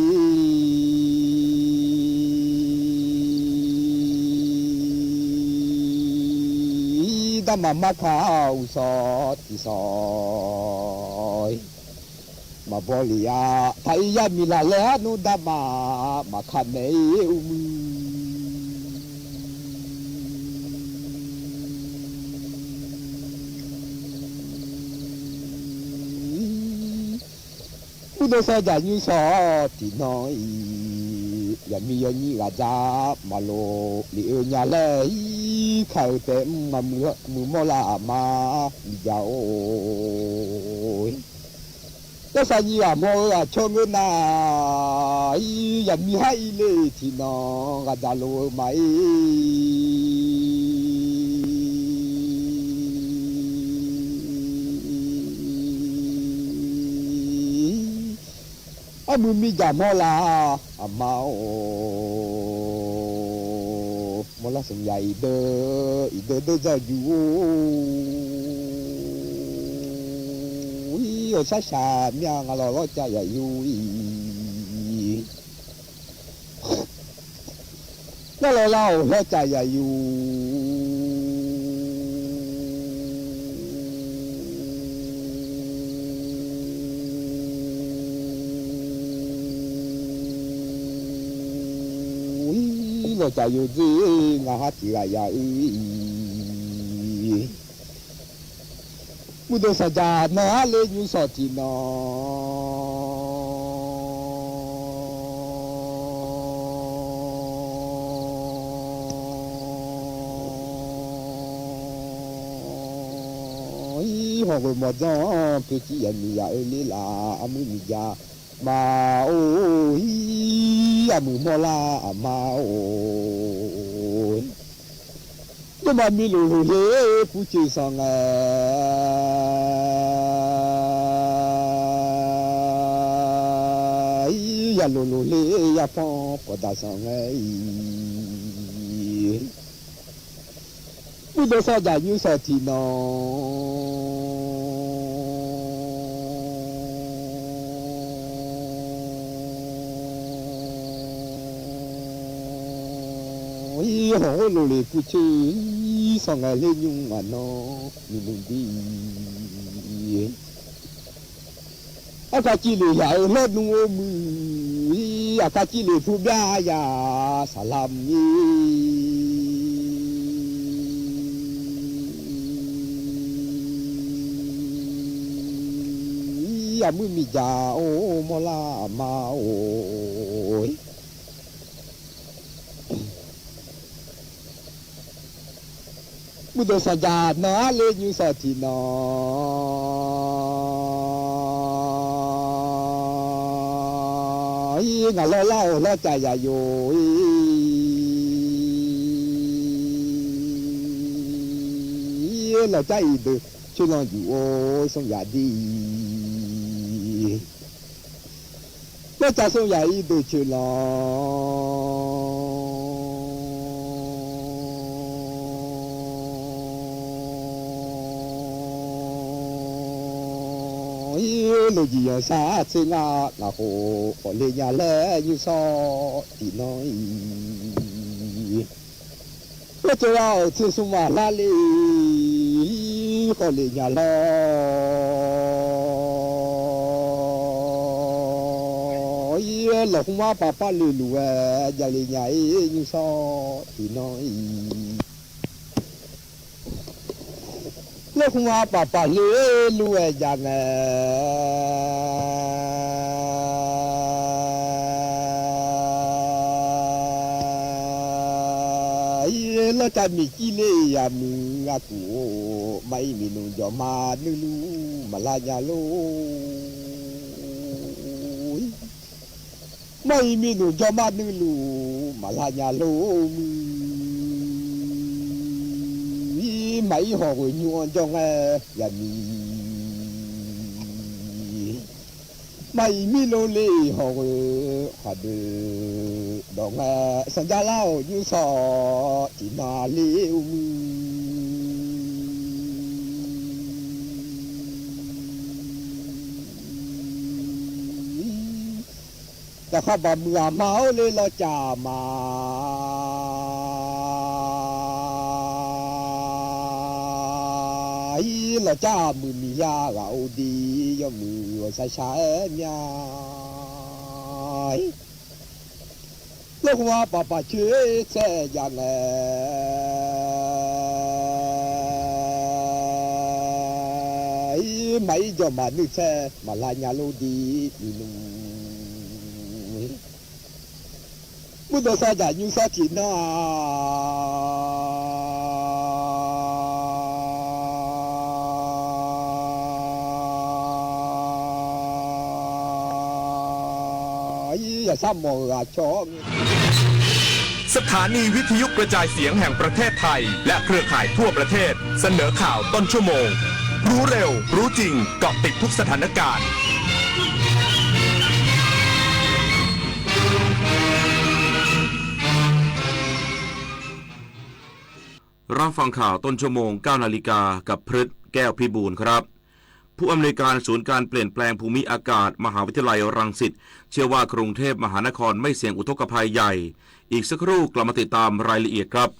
Dav maq ma kaq uqsawq tiqsawq maqbaw lef-a. Taq ir yar miqlaq laer arnmr dav maq maqkaq maeq-ir urmuiq. Mr deuq sawq jaq nymr sawq tiqnan-iq, yaqmiq yawnyir ghaqdzaq maqloq lef-eu nya laer-ir. Kaq-euq taef mr maqmuiq mawrlar aqma miqjav-or. Yarsaq nyiq ghaq hmawr-eu aqcawq ngeur nar-ir, yaqmiq har ir le tiqnan ghaqdzaq loq-eu ma-ir. Armuiq miqjav mawrlar aqma-or. Mawrlar smq yaq iqdeuv iqdeuv deuv dzawr juq-or. Ir-awq sharshaq myav ngaq lawq lawrcav yaq yur-ir. Nar lawq lar-awq lawrcav yaq yur-ir. Lawqcav yawdzer ngaq ha tiq ghaq yaq-ir. Mr deuq saqjaq nan-ar le nymr sawq tiqnan ir Hawq ghoe mawq dzanr-anr poeqciv yaqmiq yaq oe ler laf, armuir miqja ma or-ir, armuir mawrlar aqma or-ir. Dawrma mirloq loqler puqcoeq sanq ngae, yaqloq loqler yarpanr pawqdaq sanq ngae-ir. Murdanq sanr jaq nymr sawq tiqnan, ir hawq hawr loqler puqcoeq sanq ngae ler nymr aqnan miqnmq dir. Arkav civlef yaq-eu lawrnmr or muiq-ir, aqkav civlef pubyav ya saqlaq muiq-ir, armuir miqja or mawrlar aqma or-ir. Murdanq sanq jaq nan arler nymr sawq tiqnan, ir ngaq lawrlar-euq lawrcav yaq yo-ir, lawqcar iqdeuq coeqlanq yuf-or smr yaq dir-ir. Lawrcav smr yaq irdeuq coeqlanq, ir loqjeq yanqsar tser ngar ngaqkhof khawf le nya laer nymr sawq tiqnan-ir. Lawrcav lar-euq tser smr maqlar le-ir khawf le nya lawr-ir, lafkhoer arpaf par le luf-aer javle nya-ir nymr sawq tiqnan-ir. Lafkhoer arpaf par le luf-aer jav ngae, ir lawrcav miqcir le yaqmuiq aqkuq-or, maqir miqnmq jawqma nuirluf maqlar nya lor-ir. Maqir miqnmq jawrma nuirluf maqlar nya lor muiq-ir, maqir hawq ghoe nymr-anr jawr ngae yaqmiq, maqir mirlov le hawq ghoe khaqdoe dawq ngae, sanqjar lar-awq nymr sawq tiqnan le-or muiq-ir. Yaqkhar baq muiq aqma-or le lawrcav ma, ir lawqcar aqmuiq miqya ghaq or di, yawmuiq ghawqshaq shaq-aer mya-ir. Lawrkhoer arpaf paf coer tsaer jav ngae, ir maqir jawqma nuir tsaer maqlar nya lor di, miqnmq murdanq sar jaq nymr sar tiqnan-a, ir yaqsar mawf-eu ghaq cawq-awr สถานีวิทยุกระจายเสียงแห่งประเทศไทย และเครือข่ายทั่วประเทศ เสนอข่าวต้นชั่วโมง รู้เร็ว รู้จริง เกาะติดทุกสถานการณ์ รับฟังข่าวต้นชั่วโมง เก้านาฬิกา กับพฤษ แก้วพิบูลย์ครับ ผู้อำนวยการศูนย์การเปลี่ยนแปลงภูมิอากาศ มหาวิทยาลัยรังสิต เชื่อว่ากรุงเทพมหานครไม่เสี่ยงอุทกภัยใหญ่ อีกสักครู่กลับมาติดตามรายละเอียดครับ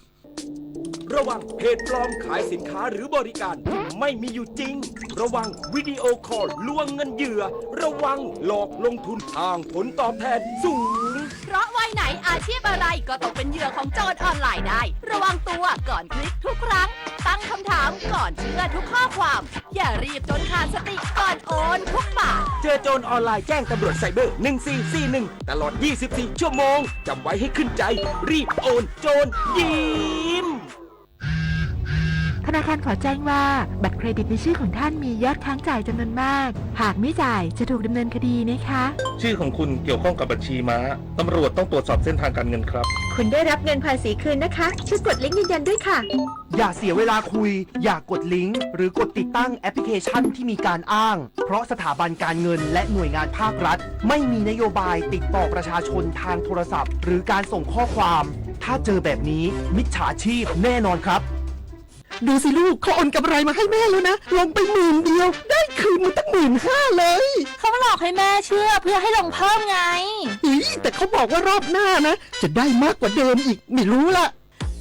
ระวังเพจปลอมขายสินค้าหรือบริการที่ไม่มีอยู่จริง ระวังวิดีโอคอลลวงเงินเหยื่อ ระวังหลอกลงทุนอ้างผลตอบแทนสูง เพราะวัยไหนอาชีพอะไรก็ตกเป็นเหยื่อของโจรออนไลน์ได้ ระวังตัวก่อนคลิกทุกครั้ง ตั้งคำถามก่อนเชื่อทุกข้อความ อย่ารีบจนขาดสติก่อนโอนทุกบาท เจอโจรออนไลน์แจ้งตำรวจไซเบอร์ หนึ่งสี่สี่หนึ่ง ตลอด ยี่สิบสี่ ชั่วโมง จำไว้ให้ขึ้นใจ รีบโอน โจรยิ้ม ธนาคารขอแจ้งว่าบัตรเครดิตในชื่อของท่านมียอดค้างจ่ายจำนวนมาก หากไม่จ่ายจะถูกดำเนินคดีนะคะ ชื่อของคุณเกี่ยวข้องกับบัญชีม้า ตำรวจต้องตรวจสอบเส้นทางการเงินครับ คุณได้รับเงินภาษีคืนนะคะ ช่วยกดลิงก์ยืนยันด้วยค่ะ อย่าเสียเวลาคุย อย่ากดลิงก์ หรือกดติดตั้งแอปพลิเคชันที่มีการอ้าง เพราะสถาบันการเงินและหน่วยงานภาครัฐ ไม่มีนโยบายติดต่อประชาชนทางโทรศัพท์ หรือการส่งข้อความ ถ้าเจอแบบนี้ มิจฉาชีพแน่นอนครับ ดูสิลูก เขาโอนกำไรมาให้แม่แล้วนะ ลงไปหมื่นเดียว ได้คืนมาตั้งหมื่นห้าเลย เขาหลอกให้แม่เชื่อเพื่อให้ลงเพิ่มไง อุ๊ย แต่เขาบอกว่ารอบหน้านะ จะได้มากกว่าเดิมอีก ไม่รู้ละ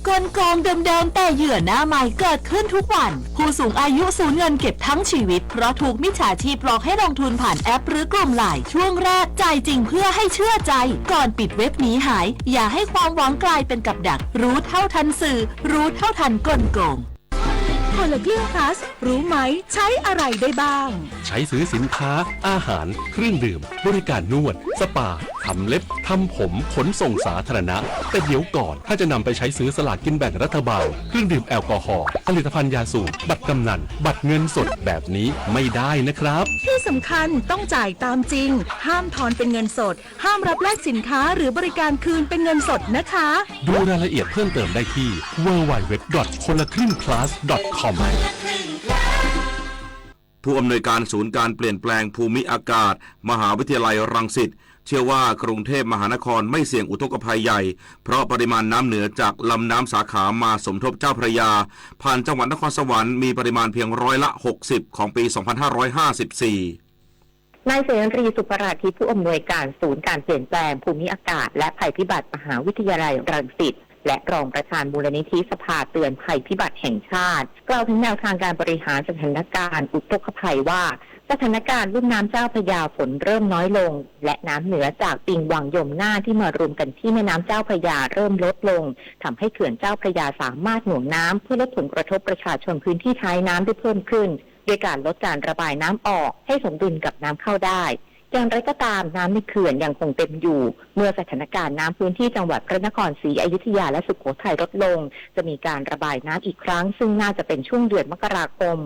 กลโกงเดิมๆ แต่เหยื่อหน้าใหม่เกิดขึ้นทุกวัน ผู้สูงอายุสูญเงินเก็บทั้งชีวิต เพราะถูกมิจฉาชีพหลอกให้ลงทุนผ่านแอปหรือกลุ่มไลน์ ช่วงแรกจ่ายจริงเพื่อให้เชื่อใจ ก่อนปิดเว็บหนีหาย อย่าให้ความหวังกลายเป็นกับดัก รู้เท่าทันสื่อ รู้เท่าทันกลโกง คนละครึ่ง plus รู้ไหม ใช้อะไรได้บ้าง ใช้ซื้อสินค้า อาหาร เครื่องดื่ม บริการนวด สปา ทำเล็บ ทำผม ขนส่งสาธารณะ แต่เดี๋ยวก่อน ถ้าจะนำไปใช้ซื้อสลากกินแบ่งรัฐบาล เครื่องดื่มแอลกอฮอล์ ผลิตภัณฑ์ยาสูบ บัตรกำนัล บัตรเงินสดแบบนี้ไม่ได้นะครับ ที่สำคัญต้องจ่ายตามจริง ห้ามทอนเป็นเงินสด ห้ามรับแลกสินค้าหรือบริการคืนเป็นเงินสดนะคะ ดูรายละเอียดเพิ่มเติมได้ที่ ดับเบิลยู ดับเบิลยู ดับเบิลยู ดอท คนละครึ่ง plus ดอท คอม ผู้อำนวยการศูนย์การเปลี่ยนแปลงภูมิอากาศ มหาวิทยาลัยรังสิต เชื่อว่ากรุงเทพมหานครไม่เสี่ยงอุทกภัยใหญ่ เพราะปริมาณน้ำเหนือจากลำน้ำสาขามาสมทบเจ้าพระยา ผ่านจังหวัดนครสวรรค์มีปริมาณเพียงร้อยละ หกสิบ ของปี สองพันห้าร้อยห้าสิบสี่ นายเสรี สุภราทิพย์ ผู้อำนวยการศูนย์การเปลี่ยนแปลงภูมิอากาศและภัยพิบัติมหาวิทยาลัยรังสิต และรองประธานมูลนิธิสภาเตือนภัยพิบัติแห่งชาติ กล่าวถึงแนวทางการบริหารสถานการณ์อุทกภัยว่า สถานการณ์ลุ่มน้ำเจ้าพระยาฝนเริ่มน้อยลง และน้ำเหนือจากปิงวังยมน่านที่มารวมกันที่แม่น้ำเจ้าพระยาเริ่มลดลง ทำให้เขื่อนเจ้าพระยาสามารถหน่วงน้ำเพื่อลดผลกระทบประชาชนพื้นที่ท้ายน้ำได้เพิ่มขึ้น ด้วยการลดการระบายน้ำออกให้สมดุลกับน้ำเข้าได้ อย่างไรก็ตาม น้ำในเขื่อนยังคงเต็มอยู่ เมื่อสถานการณ์น้ำพื้นที่จังหวัดพระนครศรีอยุธยาและสุโขทัยลดลง จะมีการระบายน้ำอีกครั้ง ซึ่งน่าจะเป็นช่วงเดือนมกราคม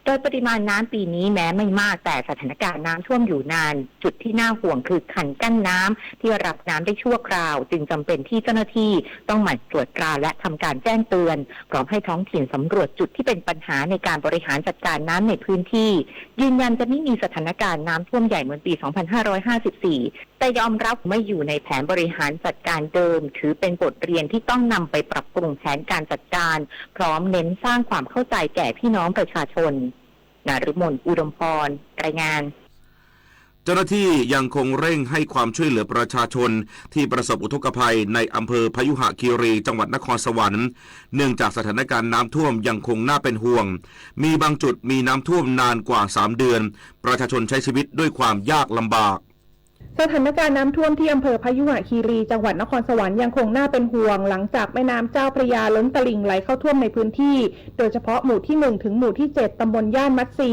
โดยปริมาณน้ำปีนี้แม้ไม่มาก แต่สถานการณ์น้ำท่วมอยู่นาน จุดที่น่าห่วงคือคันกั้นน้ำที่รับน้ำได้ชั่วคราว จึงจำเป็นที่เจ้าหน้าที่ต้องหมั่นตรวจตราและทำการแจ้งเตือน พร้อมให้ท้องถิ่นสำรวจจุดที่เป็นปัญหาในการบริหารจัดการน้ำในพื้นที่ ยืนยันจะไม่มีสถานการณ์น้ำท่วมใหญ่เหมือนปี สองพันห้าร้อยห้าสิบสี่ แต่ยอมรับไม่อยู่ในแผนบริหารจัดการเดิม ถือเป็นบทเรียนที่ต้องนำไปปรับปรุงแผนการจัดการ พร้อมเน้นสร้างความเข้าใจแก่พี่น้องประชาชน นฤมล อุดมพร รายงาน เจ้าหน้าที่ยังคงเร่งให้ความช่วยเหลือประชาชนที่ประสบอุทกภัยในอำเภอพยุหคีรี จังหวัดนครสวรรค์ เนื่องจากสถานการณ์น้ำท่วมยังคงน่าเป็นห่วง มีบางจุดมีน้ำท่วมนานกว่าสามเดือน ประชาชนใช้ชีวิตด้วยความยากลำบาก สถานการณ์น้ำท่วมที่อำเภอพยุหคีรี จังหวัดนครสวรรค์ยังคงน่าเป็นห่วง หลังจากแม่น้ำเจ้าพระยาล้นตลิ่งไหลเข้าท่วมในพื้นที่ โดยเฉพาะหมู่ที่หนึ่งถึงหมู่ที่เจ็ด ตำบลย่านมัตซี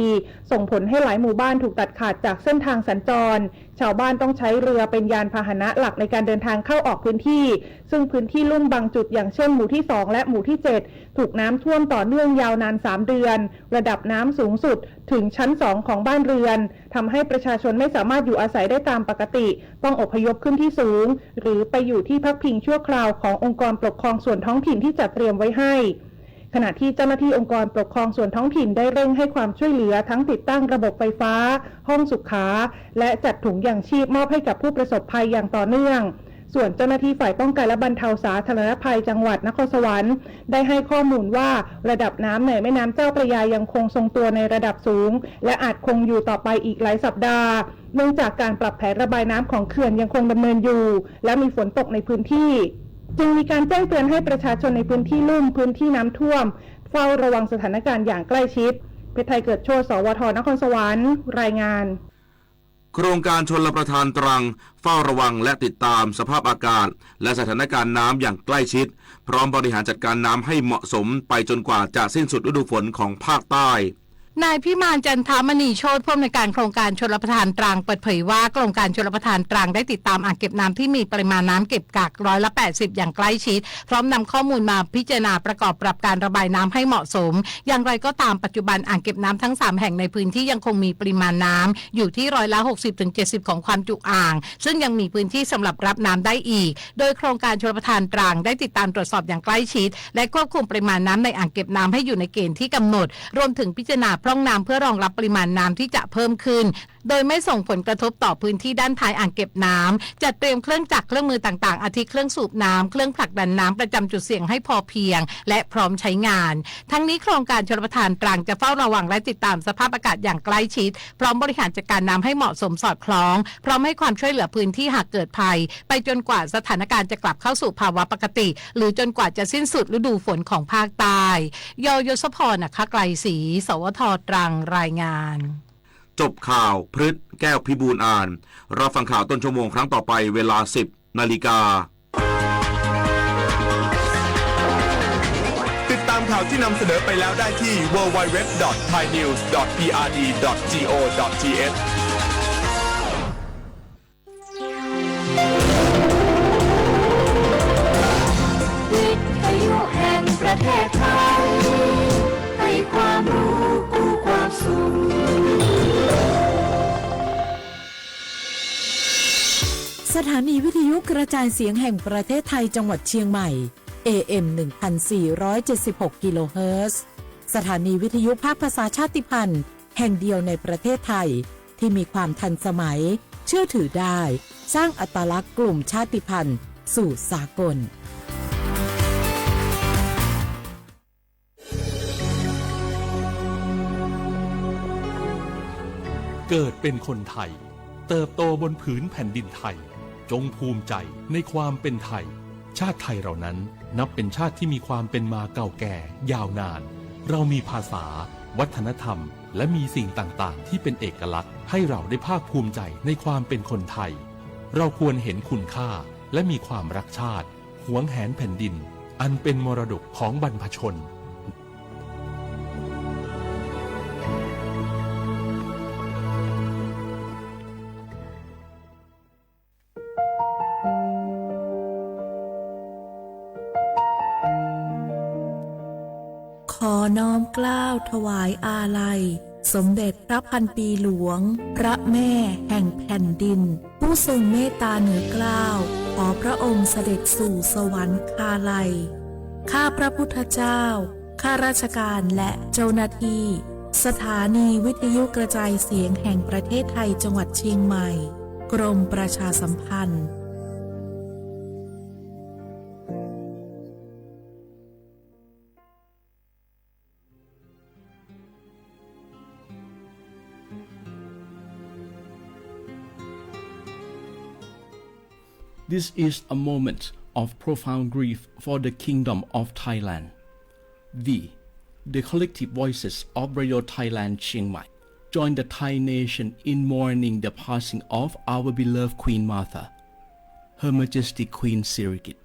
ส่งผลให้หลายหมู่บ้านถูกตัดขาดจากเส้นทางสัญจร ชาวบ้านต้องใช้เรือเป็นยานพาหนะหลักในการเดินทางเข้าออกพื้นที่ ซึ่งพื้นที่ลุ่มบางจุด อย่างเช่นหมู่ที่สองและหมู่ที่เจ็ด ถูกน้ำท่วมต่อเนื่องยาวนานสามเดือน ระดับน้ำสูงสุดถึงชั้นสองของบ้านเรือน ทำให้ประชาชนไม่สามารถอยู่อาศัยได้ตามปกติ ต้องอพยพขึ้นที่สูง หรือไปอยู่ที่พักพิงชั่วคราวขององค์กรปกครองส่วนท้องถิ่นที่จัดเตรียมไว้ให้ ขณะที่เจ้าหน้าที่องค์กรปกครองส่วนท้องถิ่นได้เร่งให้ความช่วยเหลือทั้งติดตั้งระบบไฟฟ้า ห้องสุขา และจัดถุงยางชีพมอบให้กับผู้ประสบภัยอย่างต่อเนื่อง ส่วนเจ้าหน้าที่ฝ่ายป้องกันและบรรเทาสาธารณภัยจังหวัดนครสวรรค์ ได้ให้ข้อมูลว่าระดับน้ำในแม่น้ำเจ้าพระยายังคงทรงตัวในระดับสูง และอาจคงอยู่ต่อไปอีกหลายสัปดาห์ เนื่องจากการปรับแผนระบายน้ำของเขื่อนยังคงดำเนินอยู่ และมีฝนตกในพื้นที่ จึงมีการแจ้งเตือนให้ประชาชนในพื้นที่ลุ่ม พื้นที่น้ำท่วม เฝ้าระวังสถานการณ์อย่างใกล้ชิด เพชรไทย เกิดโชติ สวท นครสวรรค์ รายงาน โครงการชลประทานตรัง เฝ้าระวังและติดตามสภาพอากาศ และสถานการณ์น้ำอย่างใกล้ชิด พร้อมบริหารจัดการน้ำให้เหมาะสมไปจนกว่าจะสิ้นสุดฤดูฝนของภาคใต้ นายพิมาน จันทมณีโชติ ผู้อำนวยการโครงการชลประทานตรัง เปิดเผยว่ากรมการชลประทานตรังได้ติดตามอ่างเก็บน้ำที่มีปริมาณน้ำเก็บกักร้อยละแปดสิบอย่างใกล้ชิด พร้อมนำข้อมูลมาพิจารณาประกอบปรับการระบายน้ำให้เหมาะสม อย่างไรก็ตาม ปัจจุบันอ่างเก็บน้ำทั้งสามแห่งในพื้นที่ยังคงมีปริมาณน้ำอยู่ที่ร้อยละหกสิบถึงเจ็ดสิบของความจุอ่าง ซึ่งยังมีพื้นที่สำหรับรับน้ำได้อีก โดยโครงการชลประทานตรังได้ติดตามตรวจสอบอย่างใกล้ชิด และควบคุมปริมาณน้ำในอ่างเก็บน้ำให้อยู่ในเกณฑ์ที่กำหนด รวมถึงพิจารณาพร่องน้ำเพื่อรองรับปริมาณน้ำที่จะเพิ่มขึ้น โดยไม่ส่งผลกระทบต่อพื้นที่ด้านท้ายอ่างเก็บน้ำ จัดเตรียมเครื่องจักรเครื่องมือต่างๆ อาทิเครื่องสูบน้ำ เครื่องผลักดันน้ำประจำจุดเสี่ยงให้พอเพียง และพร้อมใช้งาน ทั้งนี้โครงการชลประทานตรังจะเฝ้าระวังและติดตามสภาพอากาศอย่างใกล้ชิด พร้อมบริหารจัดการน้ำให้เหมาะสมสอดคล้อง พร้อมให้ความช่วยเหลือพื้นที่หากเกิดภัย ไปจนกว่าสถานการณ์จะกลับเข้าสู่ภาวะปกติ หรือจนกว่าจะสิ้นสุดฤดูฝนของภาคใต้ ยยศพร อัครไกรศรี สวท ตรัง รายงาน จบข่าว พฤษ แก้วพิบูลย์อ่าน รับฟังข่าวต้นชั่วโมงครั้งต่อไปเวลา สิบนาฬิกา ติดตามข่าวที่นำเสนอไปแล้วได้ที่ ดับเบิลยู ดับเบิลยู ดับเบิลยู ดอท ไทยนิวส์ ดอท พีอาร์ดี ดอท จี โอ ดอท ที เอช วิทยุแห่งประเทศไทย ให้ความรู้คู่ความสุข สถานีวิทยุกระจายเสียงแห่งประเทศไทยจังหวัดเชียงใหม่ เอ เอ็ม หนึ่งพันสี่ร้อยเจ็ดสิบหก กิโลเฮิรตซ์ สถานีวิทยุภาคภาษาชาติพันธุ์แห่งเดียวในประเทศไทย ที่มีความทันสมัย เชื่อถือได้ สร้างอัตลักษณ์กลุ่มชาติพันธุ์สู่สากล เกิดเป็นคนไทย เติบโตบนผืนแผ่นดินไทย จงภูมิใจในความเป็นไทย ชาติไทยเรานั้นนับเป็นชาติที่มีความเป็นมาเก่าแก่ยาวนาน เรามีภาษา วัฒนธรรม และมีสิ่งต่างๆ ที่เป็นเอกลักษณ์ ให้เราได้ภาคภูมิใจในความเป็นคนไทย เราควรเห็นคุณค่า และมีความรักชาติ หวงแหนแผ่นดิน อันเป็นมรดกของบรรพชน ขอน้อมเกล้าถวายอาลัย สมเด็จพระพันปีหลวง พระแม่แห่งแผ่นดิน ผู้ทรงเมตตาเหนือเกล้า ขอพระองค์เสด็จสู่สวรรคาลัย ข้าพระพุทธเจ้า ข้าราชการและเจ้าหน้าที่ สถานีวิทยุกระจายเสียงแห่งประเทศไทยจังหวัดเชียงใหม่ กรมประชาสัมพันธ์ This is a moment of profound grief for the Kingdom of Thailand. We, the collective voices of Radio Thailand Chiang Mai, join the Thai nation in mourning the passing of our beloved Queen Mother, Her Majesty Queen Sirikit.